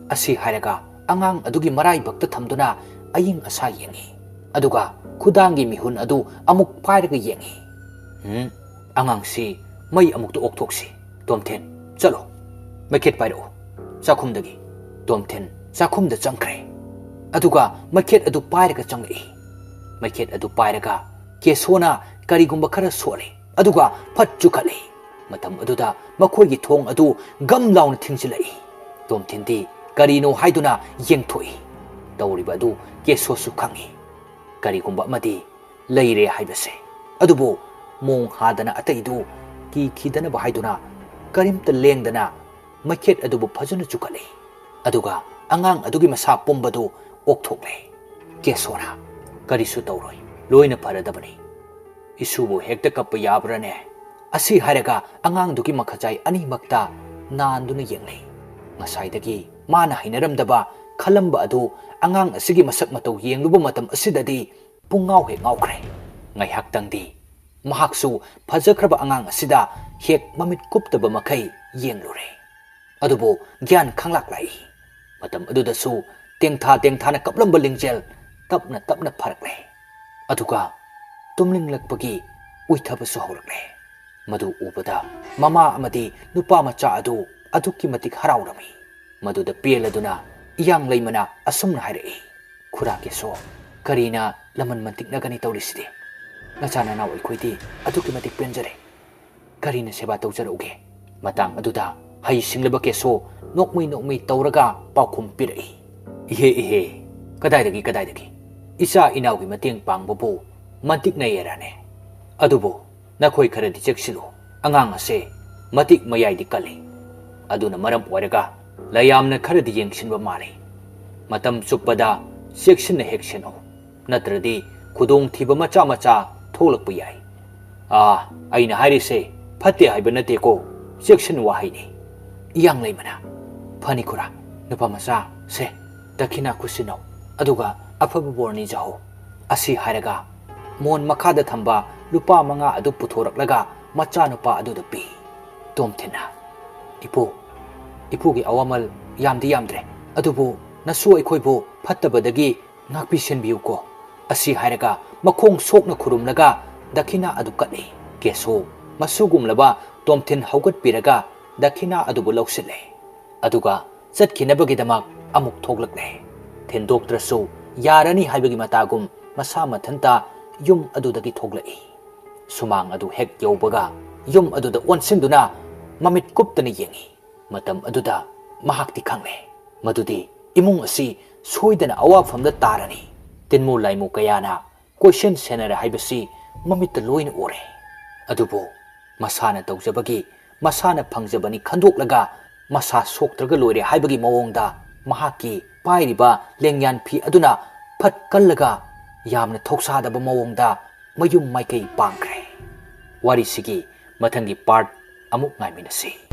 ꯑꯁꯤ ꯍꯥꯏꯔꯒ ꯑꯉꯥꯡ ꯑꯗꯨꯒꯤ ꯃꯔꯥꯏꯕꯛꯇ ꯊꯝꯗꯨꯅ ꯑꯌꯤꯡ ꯑꯁꯥ ꯌꯦꯡꯉꯤ꯫ ꯑꯗꯨꯒ ꯈꯨꯗꯥꯡꯒꯤ ꯃꯤꯍꯨꯟ ꯑꯗꯨ ꯑꯃꯨꯛ ꯄꯥꯏꯔꯒ ꯌꯦꯡꯉꯤ꯫ "ꯎꯝ, ꯑꯉꯥꯡꯁꯤ ꯃꯩ ꯑꯃꯨꯛꯇ ꯑꯣꯛꯊꯣꯛꯁꯤ꯫ ꯇꯣꯝꯊꯤꯟ, ꯆꯠꯂꯣ꯫ ꯃꯩꯈꯦꯠ ꯄꯥꯏꯔꯛꯎ ꯆꯥꯛꯈꯨꯝꯗꯒꯤ꯫" ꯇꯣꯝꯊꯤꯟ ꯆꯥꯛꯈꯨꯝꯗ ꯆꯪꯈ꯭ꯔꯦ꯫ ꯑꯗꯨꯒ ꯃꯩꯈꯦꯠ ꯑꯗꯨ ꯄꯥꯏꯔꯒ ꯆꯪꯂꯛꯏ꯫ ꯃꯩꯈꯦꯠ ꯑꯗꯨ ꯄꯥꯏꯔꯒ ꯀꯦꯁꯣꯅ ꯀꯔꯤꯒꯨꯝꯕ ꯈꯔ ꯁꯣꯠꯂꯤ꯫ ꯑꯗꯨꯒ ꯐꯠ ꯆꯨꯈꯠꯂꯤ꯫ ꯃꯇꯝ ꯑꯗꯨꯗ ꯃꯈꯣꯏꯒꯤ ꯊꯣꯡ ꯑꯗꯨ ꯒꯝ ꯂꯥꯎꯅ ꯊꯤꯡꯖꯤꯜꯂꯛꯏ꯫ ꯇꯣꯝꯊꯤꯟꯗꯤ ꯀꯔꯤꯅꯣ ꯍꯥꯏꯗꯨꯅ ꯌꯦꯡꯊꯣꯛꯏ꯫ ꯇꯧꯔꯤꯕ ꯑꯗꯨ ꯀꯦꯁꯣꯁꯨ ꯈꯪꯏ꯫ ꯀꯔꯤꯒꯨꯝꯕ ꯑꯃꯗꯤ ꯂꯩꯔꯦ ꯍꯥꯏꯕꯁꯦ꯫ ꯑꯗꯨꯕꯨ ꯃꯣꯡ ꯍꯥꯗꯅ ꯑꯇꯩꯗꯨ ꯀꯤꯈꯤꯗꯅꯕ ꯍꯥꯏꯗꯨꯅ ꯀꯔꯤꯝꯇ ꯂꯦꯡꯗꯅ ꯃꯩꯈꯦꯠ ꯑꯗꯨꯕꯨ ꯐꯖꯅ ꯆꯨꯈꯠꯂꯤ꯫ ꯑꯗꯨꯒ ꯑꯉꯥꯡ ꯑꯗꯨꯒꯤ ꯃꯁꯥ ꯄꯨꯝꯕꯗꯨ ꯑꯣꯛꯊꯣꯛꯂꯦ꯫ ꯀꯦꯁꯣꯅ, "ꯀꯔꯤꯁꯨ ꯇꯧꯔꯣꯏ, ꯂꯣꯏꯅ ꯐꯔꯗꯕꯅꯤ꯫ ꯏꯁꯨꯕꯨ ꯍꯦꯛꯇ ꯀꯞꯄ ꯌꯥꯕ꯭ꯔꯥꯅꯦ?" ꯑꯁꯤ ꯍꯥꯏꯔꯒ ꯑꯉꯥꯡꯗꯨꯒꯤ ꯃꯈꯖꯥꯏ ꯑꯅꯤꯃꯛꯇ ꯅꯥꯟꯗꯨꯅ ꯌꯦꯡꯂꯤ꯫ ꯉꯁꯥꯏꯗꯒꯤ ꯃꯥꯅ ꯍꯩꯅꯔꯝꯗꯕ, ꯈꯜꯂꯝꯕ ꯑꯗꯨ ꯑꯉꯥꯡ ꯑꯁꯤꯒꯤ ꯃꯁꯛ ꯃꯇꯧ ꯌꯦꯡꯂꯨꯕ ꯃꯇꯝ ꯑꯁꯤꯗꯗꯤ ꯄꯨꯡꯉꯥꯎ ꯍꯦꯛ ꯉꯥꯎꯈ꯭ꯔꯦ꯫ ꯉꯥꯏꯍꯥꯛꯇꯪꯗꯤ ꯃꯍꯥꯛꯁꯨ ꯐꯖꯈ꯭ꯔꯕ ꯑꯉꯥꯡ ꯑꯁꯤꯗ ꯍꯦꯛ ꯃꯃꯤꯠ ꯀꯨꯞꯇꯕ ꯃꯈꯩ ꯌꯦꯡꯂꯨꯔꯦ꯫ ꯑꯗꯨꯕꯨ ꯒ꯭ꯌꯥꯟ ꯈꯪꯂꯥꯛ ꯂꯥꯛꯏ꯫ ꯃꯇꯝ ꯑꯗꯨꯗꯁꯨ ꯇꯦꯡꯊꯥ ꯇꯦꯡꯊꯥꯅ ꯀꯞꯂꯝꯕ ꯂꯤꯡꯖꯦꯜ ꯇꯞꯅ ꯇꯞꯅ ꯐꯔꯛꯂꯦ꯫ ꯑꯗꯨꯒ ꯇꯨꯝꯅꯤꯡꯂꯛꯄꯒꯤ ꯎꯏꯊꯕꯁꯨ ꯍꯧꯔꯛꯂꯦ꯫ ꯃꯗꯨ ꯎꯕꯗ ꯃꯃꯥ ꯑꯃꯗꯤ ꯅꯨꯄꯥ ꯃꯆꯥ ꯑꯗꯨ ꯑꯗꯨꯛꯀꯤ ꯃꯇꯤꯛ ꯍꯔꯥꯎꯔꯝꯃꯤ꯫ ꯃꯗꯨꯗ ꯄꯦꯜꯂꯗꯨꯅ ꯏꯌꯥꯡ ꯂꯩꯃꯅ ꯑꯁꯨꯝꯅ ꯍꯥꯏꯔꯛꯏ, "ꯈꯨꯔꯥ ꯀꯦꯁꯣ, ꯀꯔꯤꯅ ꯂꯃꯟ ꯃꯟꯇꯤꯛꯅꯒꯅꯤ ꯇꯧꯔꯤꯁꯤꯗꯤ? ꯅꯆꯥ ꯅꯅꯥꯎ ꯑꯩꯈꯣꯏꯗꯤ ꯑꯗꯨꯛꯀꯤ ꯃꯇꯤꯛ ꯄꯦꯟꯖꯔꯦ꯫ ꯀꯔꯤꯅ ꯁꯦꯕꯥ ꯇꯧꯖꯔꯛꯎꯒꯦ?" ꯃꯇꯥꯡ ꯑꯗꯨꯗ ꯍꯩ ꯁꯤꯡꯂꯕ ꯀꯦꯁꯣ ꯅꯣꯛꯃꯤ ꯅꯣꯛꯃꯤ ꯇꯧꯔꯒ ꯄꯥꯎꯈꯨꯝ ꯄꯤꯔꯛꯏ, "ꯏꯍꯦ, ꯏꯍꯦ, ꯀꯗꯥꯏꯗꯒꯤ, ꯀꯗꯥꯏꯗꯒꯤ? ꯏꯆꯥ ꯏꯅꯥꯎꯒꯤ ꯃꯇꯦꯡ ꯄꯥꯡꯕꯕꯨ ꯃꯟꯇꯤꯛꯅꯩꯌꯦꯔꯥꯅꯦ? ꯑꯗꯨꯕꯨ ꯅꯈꯣꯏ ꯈꯔꯗꯤ ꯆꯦꯛꯁꯤꯜꯂꯨ꯫ ꯑꯉꯥꯡ ꯑꯁꯦ ꯃꯇꯤꯛ ꯃꯌꯥꯏꯗꯤ ꯀꯜꯂꯤ꯫ ꯑꯗꯨꯅ ꯃꯔꯝ ꯑꯣꯏꯔꯒ ꯂꯌꯥꯝꯅ ꯈꯔꯗꯤ ꯌꯦꯡꯁꯤꯟꯕ ꯃꯥꯜꯂꯤ꯫ ꯃꯇꯝ ꯆꯨꯞꯄꯗ ꯆꯦꯛꯁꯤꯟꯅ ꯍꯦꯛ ꯁꯦꯟꯅꯧ꯫ ꯅꯠꯇ꯭ꯔꯗꯤ ꯈꯨꯗꯣꯡꯊꯤꯕ ꯃꯆꯥ ꯃꯆꯥ ꯊꯣꯛꯂꯛꯄ ꯌꯥꯏ꯫ ꯑꯥ, ꯑꯩꯅ ꯍꯥꯏꯔꯤꯁꯦ ꯐꯠꯇꯦ ꯍꯥꯏꯕ ꯅꯠꯇꯦꯀꯣ, ꯆꯦꯛꯁꯤꯟ ꯋꯥꯍꯩꯅꯤ꯫ ꯏꯌꯥꯡ ꯂꯩꯃꯅ, "ꯐꯅꯤ ꯈꯨꯔꯥ, ꯅꯨꯄꯥ ꯃꯆꯥ, ꯁꯦ, ꯗꯈꯤꯅꯥ ꯈꯨꯠꯁꯤꯟꯅꯧ, ꯑꯗꯨꯒ ꯑꯐꯕ ꯕꯣꯔ ꯅꯤꯖꯍꯧ"꯫ ꯑꯁꯤ ꯍꯥꯏꯔꯒ ꯃꯣꯟ ꯃꯈꯥꯗ ꯊꯝꯕ ꯂꯨꯄꯥ ꯃꯉꯥ ꯑꯗꯨ ꯄꯨꯊꯣꯔꯛꯂꯒ ꯃꯆꯥꯅꯨꯄꯥ ꯑꯗꯨꯗ ꯄꯤ꯫ ꯇꯣꯝꯊꯤꯟꯅ, "ꯏꯄꯨ, ꯏꯄꯨꯒꯤ ꯑꯋꯥꯃꯜ ꯌꯥꯝꯗꯤ ꯌꯥꯝꯗ꯭ꯔꯦ, ꯑꯗꯨꯕꯨ ꯅꯁꯨ ꯑꯩꯈꯣꯏꯕꯨ ꯐꯠꯇꯕꯗꯒꯤ ꯉꯥꯛꯄꯤ ꯁꯦꯟꯕꯤꯌꯨꯀꯣ"꯫ ꯑꯁꯤ ꯍꯥꯏꯔꯒ ꯃꯈꯣꯡ ꯁꯣꯛꯅ ꯈꯨꯔꯨꯝꯂꯒ ꯗꯈꯤꯅꯥ ꯑꯗꯨ ꯀꯠꯂꯤ꯫ ꯀꯦꯁꯣ ꯃꯁꯨꯒꯨꯝꯂꯕ ꯇꯣꯝꯊꯤꯟ ꯍꯧꯒꯠꯄꯤꯔꯒ ꯗꯈꯤꯅꯥ ꯑꯗꯨꯕꯨ ꯂꯧꯁꯤꯜꯂꯦ꯫ ꯑꯗꯨꯒ ꯆꯠꯈꯤꯅꯕꯒꯤꯗꯃꯛ ꯑꯃꯨꯛ ꯊꯣꯛꯂꯛꯂꯦ꯫ ꯊꯤꯟꯗꯣꯛꯇ꯭ꯔꯁꯨ ꯌꯥꯔꯅꯤ ꯍꯥꯏꯕꯒꯤ ꯃꯇꯥꯒꯨꯝ ꯃꯁꯥ ꯃꯊꯟꯇ ꯌꯨꯝ ꯑꯗꯨꯗꯒꯤ ꯊꯣꯛꯂꯛꯏ꯫ ꯁꯨꯃꯥꯡ ꯑꯗꯨ ꯍꯦꯛ ꯌꯧꯕꯒ ꯌꯨꯝ ꯑꯗꯨꯗ ꯑꯣꯟꯁꯤꯟꯗꯨꯅ ꯃꯃꯤꯠ ꯀꯨꯞꯇꯅ ꯌꯦꯡꯏ꯫ ꯃꯇꯝ ꯑꯗꯨꯗ ꯃꯍꯥꯛꯇꯤ ꯈꯪꯂꯦ ꯃꯗꯨꯗꯤ ꯏꯃꯨꯡ ꯑꯁꯤ ꯁꯣꯏꯗꯅ ꯑꯋꯥꯐꯝꯗ ꯇꯥꯔꯅꯤ꯫ ꯇꯤꯟꯃꯨ ꯂꯥꯏꯃꯨ ꯀꯌꯥꯅ ꯀꯣꯏꯁꯦꯟ ꯁꯦꯟꯅꯔꯦ ꯍꯥꯏꯕꯁꯤ ꯃꯃꯤꯠꯇ ꯂꯣꯏꯅ ꯎꯔꯦ꯫ ꯑꯗꯨꯕꯨ ꯃꯁꯥꯅ ꯇꯧꯖꯕꯒꯤ ꯃꯁꯥꯅ ꯐꯪꯖꯕꯅꯤ ꯈꯟꯗꯣꯛꯂꯒ ꯃꯁꯥ ꯁꯣꯛꯇ꯭ꯔꯒ ꯂꯣꯏꯔꯦ ꯍꯥꯏꯕꯒꯤ ꯃꯑꯣꯡꯗ ꯃꯍꯥꯛꯀꯤ ꯄꯥꯏꯔꯤꯕ ꯂꯦꯡꯌꯥꯟ ꯐꯤ ꯑꯗꯨꯅ ꯐꯠ ꯀꯜꯂꯒ ꯌꯥꯝꯅ ꯊꯧꯁꯥꯗꯕ ꯃꯑꯣꯡꯗ ꯃꯌꯨꯝ ꯃꯥꯏꯀꯩ ꯄꯥꯡꯈ꯭ꯔꯦ꯫ ꯋꯥꯔꯤꯁꯤꯒꯤ ꯃꯊꯪꯒꯤ ꯄꯥꯔꯠ ꯑꯃꯨꯛ ꯉꯥꯏꯃꯤꯟꯅꯁꯤ꯫